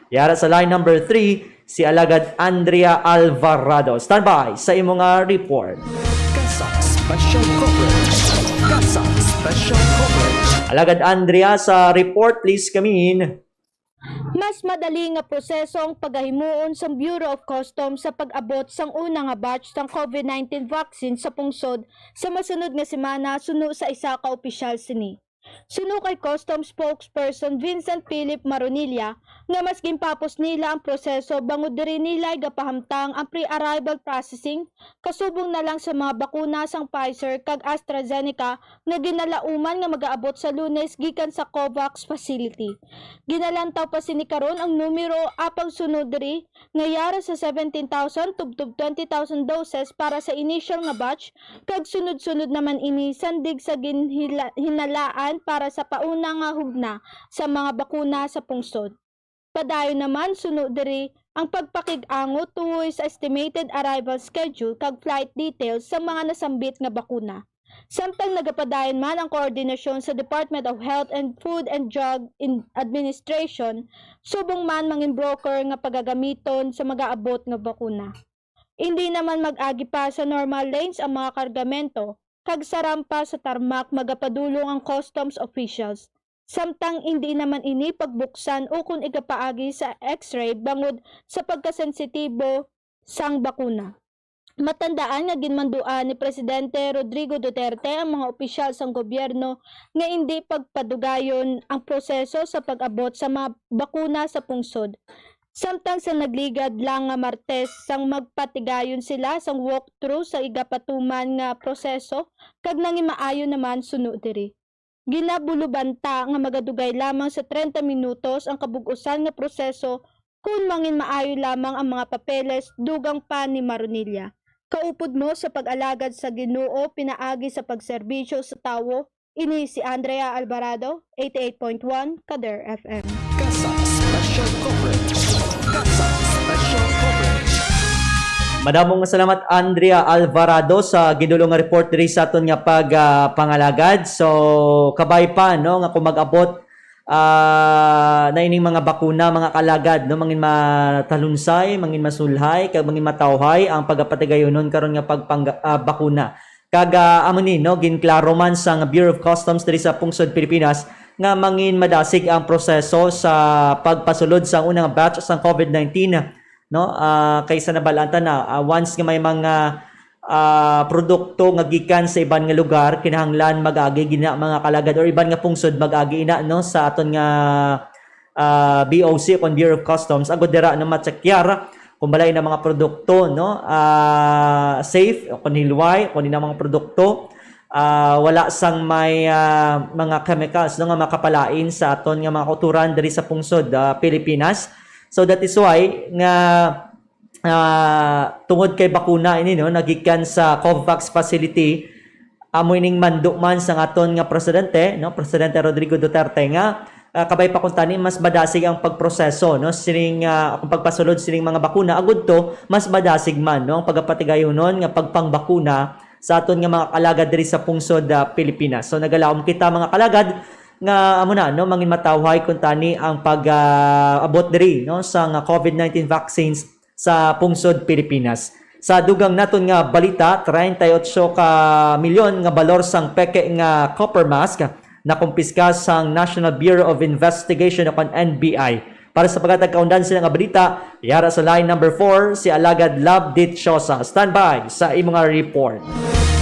yara sa line number three, si Alagad Andrea Alvarado. Standby sa imo nga report. CASAC Special Coverage. CASAC Special Coverage. Alagad Andrea, sa report, please come in. Mas madali nga proseso ang pagahimuon sang Bureau of Customs sa pag-abot sang una nga batch sang COVID nineteen vaccine sa pungsod sa masunod nga semana, suno sa isa ka opisyal sini. Suno kay Customs spokesperson Vincent Philip Maronilla, nga mas ginpapos nila ang proseso bangod diri nila igapahamtang ang pre-arrival processing, kasubong na lang sa mga bakuna sang Pfizer kag AstraZeneca nga ginalauman nga magaabot sa Lunes gikan sa COVAX facility. Ginalantaw pa sini karon ang numero apang sunod diri nga yara sa seventeen thousand tubtob twenty thousand doses para sa initial nga batch, kag sunod-sunod naman ini sandig sa ginhila-, hinalaan para sa pauna nga hugna sa mga bakuna sa pungsod. Padayon naman suno diri ang pagpakig-angot tuhoy sa estimated arrival schedule kag flight details sa mga nasambit nga bakuna. Samtang nagapadayon man ang koordinasyon sa Department of Health and Food and Drug in-, Administration, subong man mangin broker nga pagagamiton sa magaabot nga bakuna. Indi naman mag-agi pa sa normal lanes ang mga kargamento, kag sa rampa sa tarmac magapadulong ang customs officials. Samtang indi naman ini pagbuksan ukon igapaagi sa X-ray bangod sa pagkasensitibo sang bakuna. Matandaan nga ginmanduan ni Presidente Rodrigo Duterte ang mga opisyal sang gobyerno nga indi pagpadugayon ang proseso sa pag-abot sa mga bakuna sa pungsod. Samtang sa nagligad lang nga Martes, sang magpatigayon sila sang walkthrough sa igapatuman nga proseso, kag nangimaayo naman suno diri. Ginabulobanta nga magadugay lamang sa treinta minutos ang kabug-usan nga proseso kon mangin maayo lamang ang mga papeles, dugang pa ni Maronilla. Kaupod mo sa pag-alagad sa Ginoo pinaagi sa pagserbisyo sa tawo, ini si Andrea Alvarado, eighty-eight point one Kader F M. CASAC Special Coverage. CASAC Special Coverage. Madamo nga salamat, Andrea Alvarado, sa gidulong nga report diri sa aton nga pag, ah, pangalagad. So, kabay pa, no, nga kung mag-abot, ah, na ining mga bakuna, mga kalagad, no, mangin matalunsay, mangin masulhay, kag mangin matawhay ang pagapatigayonon karon nga pagpang-, ah, bakuna. Kag, ah, amo ni, no, ginklaro man sang Bureau of Customs diri sa pungsod Pilipinas nga mangin madasig ang proseso sa pagpasulod sang unang batch sang COVID nineteen, no? Ah, kaysa nabal-an ta na, ah, once nga may mga, ah, produkto nga gikan sa iban nga lugar, kinahanglan mag-agi gina, mga kalagad, or iban nga pungsod mag-agi ina, no, sa aton nga ah, B O C, kon Bureau of Customs, agod dira, no, matsekyar kung bala ina mga produkto, no, ah, safe, o kon hilway, kung ina mga produkto, ah, wala sang may, ah, mga chemicals, no, nga makapalain sa aton nga mga kauturan diri sa pungsod, ah, Pilipinas. So that is why nga, ah, tungod kay bakuna ini, no, nagikan sa COVAX facility, amo ining manduman sang aton nga presidente, no, Presidente Rodrigo Duterte, nga, ah, kabay pa kung tani mas madasig ang pagproseso, no, sining, ah, ang pagpasulod sining mga bakuna, agud to mas madasig man, no, ang pagapatigayonon nga pagpangbakuna sa aton nga mga alagad diri sa pungsod, ah, Pilipinas. So nagalaom kita, mga kalagad, nga amo na, no, mangin matawhay kung tani ang pag, ah, abot diri, no, sa nga COVID nineteen vaccines sa pungsod Pilipinas. Sa dugang naton nga balita, treinta y ocho ka milyon nga balor sang peke nga copper mask nakumpiska sang National Bureau of Investigation o kon N B I. Para sa paghatag kaundan sila nga balita, yara sa line number four, si Alagad Love Dichosa. Standby sa imo nga report.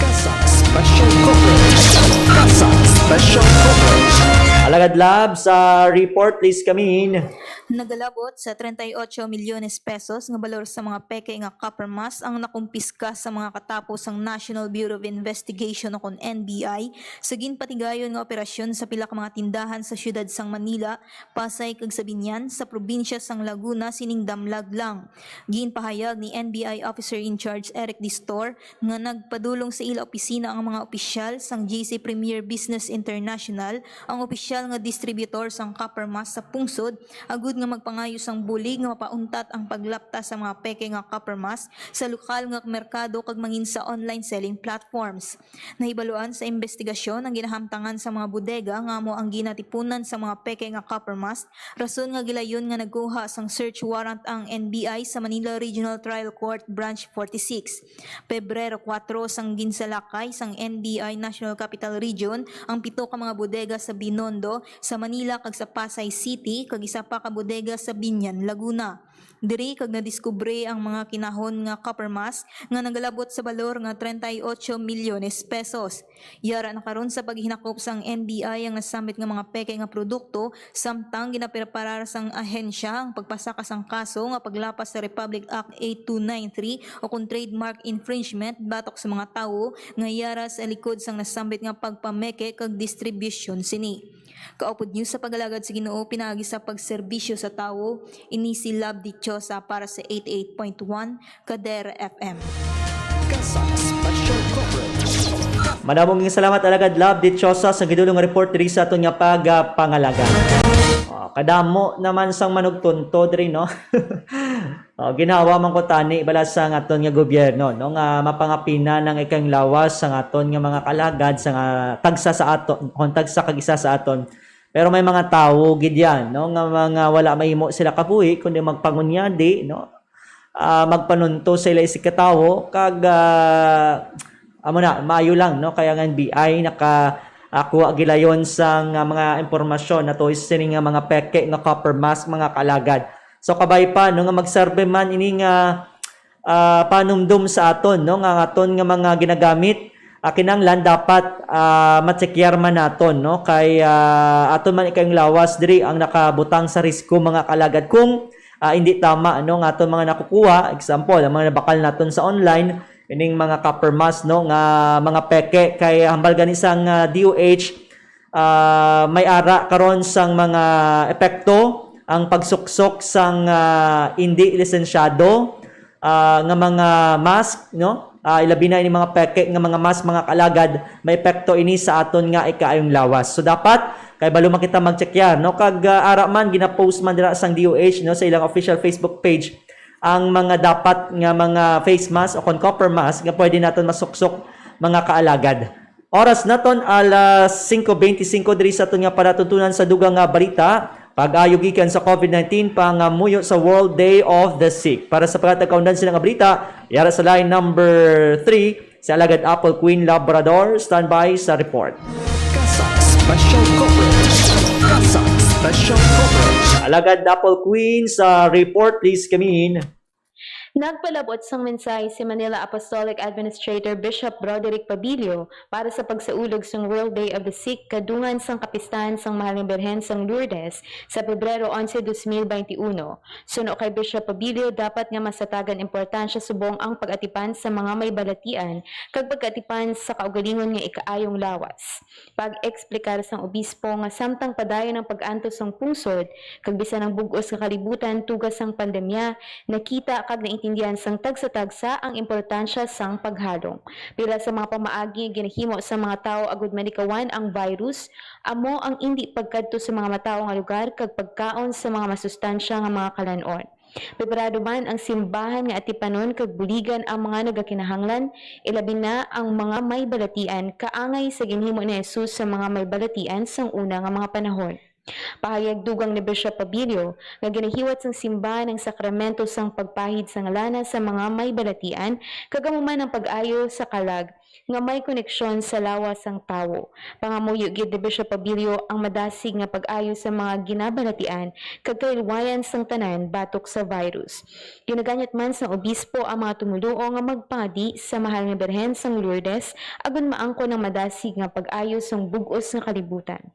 CASAC Special Coverage. CASAC Special Coverage. Alagad Love, sa report, please come in. Nagalabot sa treinta y ocho milyones pesos nga balor sa mga peke nga copper mask ang nakumpiska sa mga katapo sang National Bureau of Investigation o kon N B I sa ginpatigayon nga operasyon sa pila ka mga tindahan sa siyudad sang Manila, Pasay kag sa Biñan, sa probinsya sang Laguna, sining damlag lang. Ginpahayag ni N B I Officer in Charge Eric Distor nga nagpadulong sa ila opisina ang mga opisyal sang J C Premier Business International, ang opisyal nga distributor sang copper mask sa pungsod, agud nga magpangayo sang bulig nga mapauntat ang paglapta sa mga peke nga copper mask sa lokal nga merkado kag mangin sa online selling platforms. Nahibaluan sa imbestigasyon ang ginahamtangan sa mga bodega nga amo ang ginatipunan sa mga peke nga copper mask, rason nga gilayon nga nagkuha sang search warrant ang N B I sa Manila Regional Trial Court Branch forty-six. Pebrero kuwatro sang ginsalakay sang N B I National Capital Region ang pito ka mga bodega sa Binondo, sa Manila kag sa Pasay City, kag isa pa ka bodega sa Biñan, Laguna. Diri kag nadiskubre ang mga kinahon nga copper mask nga nagalabot sa balor nga treinta y ocho milyones pesos. Yara na karon sa paghinakop sang N B I ang nasambit nga mga peke nga produkto, samtang ginapreparar sang ahensya ang pagpasaka sang kaso nga paglapas sa Republic Act eight two nine three o kon trademark infringement batok sa mga tawo nga yara sa likod sang nasambit nga pagpameke kag distribusyon sini. Kaupod niyo sa pag-alagad sa Ginoo pinaagi sa pagserbisyo sa tawo, ini si Love Dichosa para sa eighty-eight point one Kader F M. CASAC Special Coverage. Madamong salamat, Alagad Love Dichosa, sa gidulong nga report diri sa aton nga pagpangalaga. Oh, kadamo naman sang manugtunto diri, no? Oh, ginawa man ko tani bala sa aton nga gobyerno, no, nga mapangapina ang ikang lawas sa aton nga mga kalagad sa nga tagsa sa aton, kung tagsa kag isa sa aton. Pero may mga tawo gid yan, no, nga mga wala mahimo sila kabuhi kundi magpangunyadi, no, ah, magpanunto sa ila isig ka tawo, kag, ah, amo na, maayo lang, no, kay ang N B I naka, ah, kuha gilayon sang, ah, mga impormasyon nato sini nga mga peke nga copper mask, mga kalagad. So kabay pa, no, nga magserbe man ini nga, ah, panumdom sa aton, no, nga aton nga mga ginagamit, ah, kinahanglan dapat, ah, matsekyar man naton, no, kay, ah, aton man ikayong lawas diri ang nakabutang sa risgo, mga kalagad, kung, ah, hindi tama, no, nga aton mga nakukuha, example, ang mga nabakal naton sa online, ining mga copper mask, no, nga mga peke, kay hambal gani sang, ah, D O H, ah, may ara karon sang mga epekto ang pagsuksok sang, ah, indi lisensyado, ah, nga mga mask, no? Ah, ilabi na ini mga peke nga mga mask, mga kalagad, may epekto ini sa aton nga ikaayong lawas. So dapat kay balo man kita magtsekyar, no? Kag, ah, ara man ginapost man dira sang D O H, no, sa ilang official Facebook page ang mga dapat nga mga face mask o kon copper mask nga pwede naton masuksok, mga kaalagad. Oras naton alas singko beintisinko diri sa aton nga palatuntunan sa dugang nga balita. Pag-ayo gikan sa COVID nineteen, pangamuyo sa World Day of the Sick. Para sa paghatag kaundan sila nga balita, yara sa line number three, si Alagad Apple Queen Labrador, standby sa report. CASAC Special Coverage. CASAC Special Coverage. Alagad Apple Queen sa report, please come in. Nagpalabot sang mensahe si Manila Apostolic Administrator Bishop Broderick Pabilio para sa pagsaulog sang World Day of the Sick kadungan sang kapistahan sang Mahal nga Birhen sang Lourdes sa Pebrero onse, dos mil baynte uno. Suno kay Bishop Pabilio, dapat nga mas hatagan importansya subong ang pag-atipan sa mga may balatian kag pag-atipan sa kaugalingon nga ikaayong lawas. Pag-eksplikar sang obispo nga samtang padayon ang pag-antos sang pungsod, kag bisan ang bug-os nga kalibutan tuga sang pandemya, nakita kag naintindihan sang tagsa-tagsa ang importansya sang paghalong. Pila sa mga pamaagi nga ginahimo sa mga tawo agud malikawan ang virus, amo ang indi pagkadto sa mga matawo nga lugar kag pagkaon sa mga masustansya nga mga kalan-on. Preparado man ang simbahan nga atipanon kag buligan ang mga nagakinahanglan, ilabi na ang mga may balatian, kaangay sa ginhimo ni Jesus sa mga may balatian sang una nga mga panahon. Pahayag dugang ni Bishop Pabilio nga ginahiwat sang simbahan ang sakramento sang pagpahid sang lana sa mga may balatian, kag amo man ang pag-ayo sa kalag nga may koneksyon sa lawas sang tawo. Pangamuyo gid ni Bishop Pabilio ang madasig nga pag-ayo sa mga ginabalatian kag kahilwayan sang tanan batok sa virus. Ginaganyat man sang obispo ang mga tumoluo nga magpadi sa Mahal nga Birhen sang Lourdes agud maangkon ang madasig nga pag-ayo sang bug-os nga kalibutan.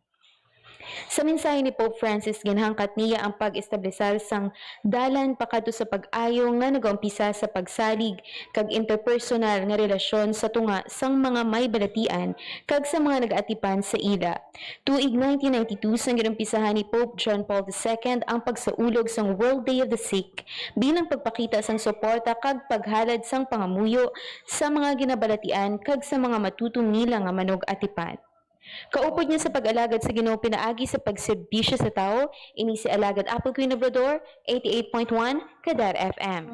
Sa mensahe ni Pope Francis, ginhangkat niya ang pag-establisar sang dalan pakadto sa pag-ayo nga nagaumpisa sa pagsalig kag interpersonal nga relasyon sa tunga sang mga may balatian kag sa mga nagaatipan sa ila. Tuig nineteen ninety-two sang ginumpisahan ni Pope John Paul the Second ang pagsaulog sang World Day of the Sick bilang pagpakita sang suporta kag paghalad sang pangamuyo sa mga ginabalatian kag sa mga matutom nila nga manug-atipan. Kaupod niya sa pag-alagad sa Ginoo pinaagi sa pagserbisyo sa tawo, ini si Alagad Apple Queen Obrador, eighty-eight point one Kadar F M.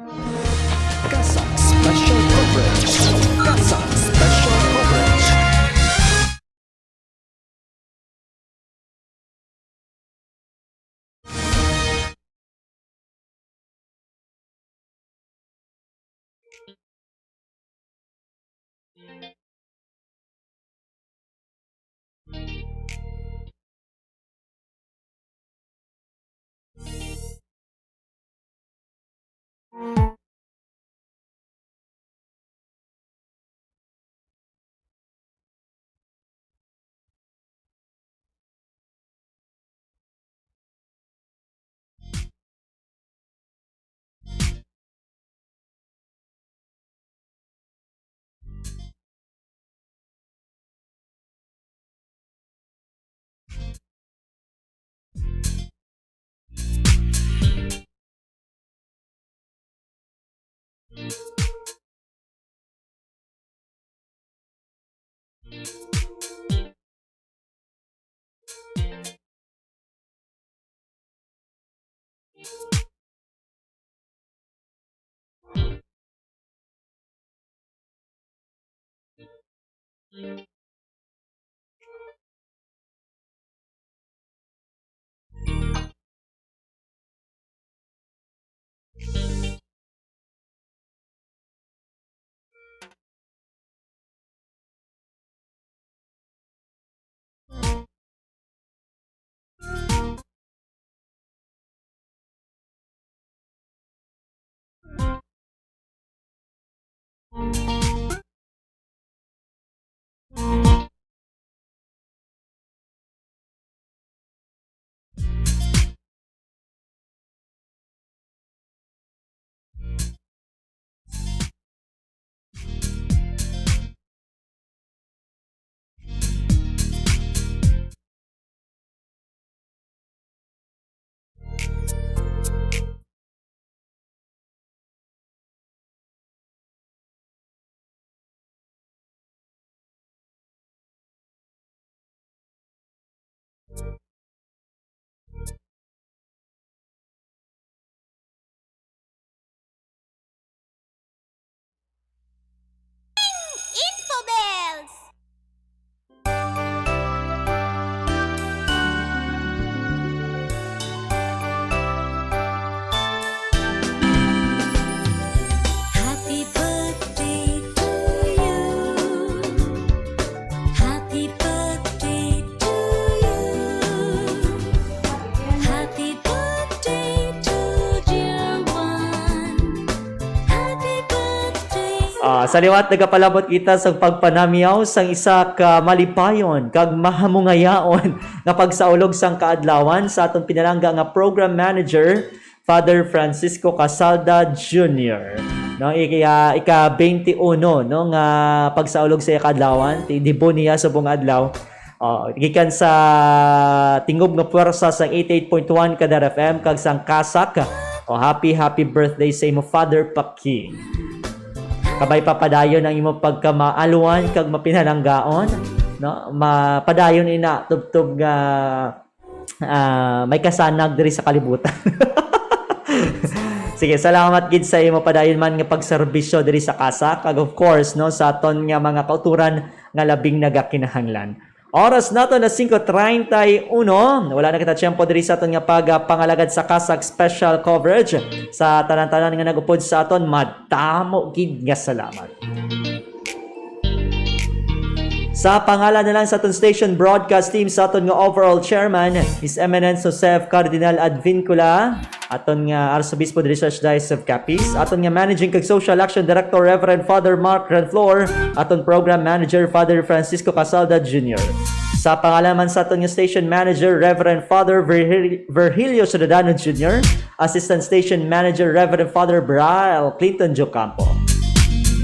CASAC Special Coverage. CASAC Special Coverage. Ah, sa liwat, nagapalabot kita sa pagpanamyaw sang isa ka malipayon kag mahamungayaon nga pagsaulog sang kaadlawan sa aton pinalangga nga program manager, Father Francisco Casalda Junior. No, ika, ika twenty-one, no, nga pagsaulog sa iya kaadlawan, ti-, debut niya subong adlaw. Oh, gikan sa tingog nga puwersa sang eighty-eight point one Kadar F M kag sang Kasak. Oh, happy, happy birthday sa imo, Father Paking. Kabay pa padayon ang imo pagkamaaluan kag mapinalanggaon, no? Mapadayon ina tubtob nga, ah, may kasanag diri sa kalibutan. Sige, salamat gid sa imo padayon man nga pagserbisyo diri sa Kasak, kag of course, no, sa aton nga mga kauturan nga labing nagakinahanglan. Oras nato na singko treinta y uno. Wala na kita tiyempo diri sa aton nga pagpangalagad sa Kasak Special Coverage. Sa tanan-tanan nga nag-upod sa aton, madamo gid nga salamat. Sa pangalan na lang sa aton station broadcast team, sa aton nga overall chairman, His Eminence Joseph Cardinal Advincula, aton nga Arsobispo diri sa Archdiocese of Capiz, aton nga Managing kag Social Action Director, Reverend Father Mark Renflor, aton Program Manager, Father Francisco Casalda Junior. Sa pangalan man sa aton nga Station Manager, Reverend Father Virgil-, Virgilio Ciudadano Junior, Assistant Station Manager, Reverend Father Brian Clinton Jocampo.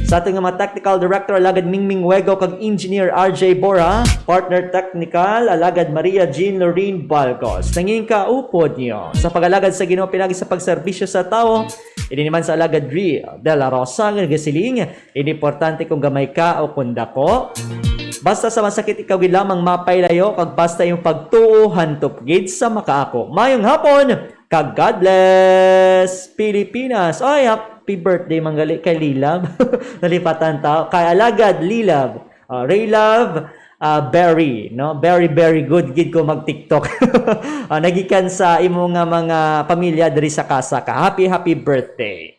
Sa aton nga mga Technical Director, Alagad Mingming Wego kag Engineer R J Bora, Partner Technical, Alagad Maria Jean Lorraine Balgos. Nangin kaupod niyo sa pag-alagad sa Ginoo pinagi sa pagserbisyo sa tawo. Ini naman sa Alagad Ria de la Rosa nga nagasiling, "Hindi importante kung gamay ka o kung dako. Basta sa masakit ikaw gid lamang mapailayo, kag basta yung pagtuo hantop gid sa makaako." Mayong hapon, kag God bless Pilipinas. Ay, happy birthday man gali kay Lilab. Nalipatan ta. Kay Alagad Lilab. Ah, Ray Love, ah, Berry, no? Very, very good gid ko mag-TikTok. Ah, nagikan sa imo nga mga pamilya diri sa Kasak. Happy, happy birthday.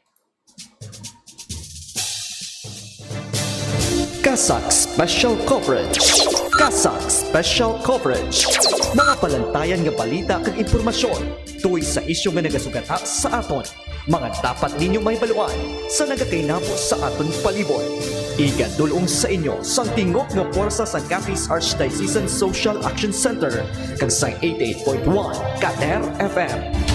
Kasak Special Coverage. Kasak Special Coverage. Mga palantayan nga balita kag impormasyon tungod sa isyu nga nagasugata sa aton. Mga dapat ninyo mahibaluan sa nagakainabo sa aton palibot. Igadul-ong sa inyo sang tingog nga pwersa sang Capiz Archdiocesan Social Action Center kag sang eighty-eight point one Kader F M.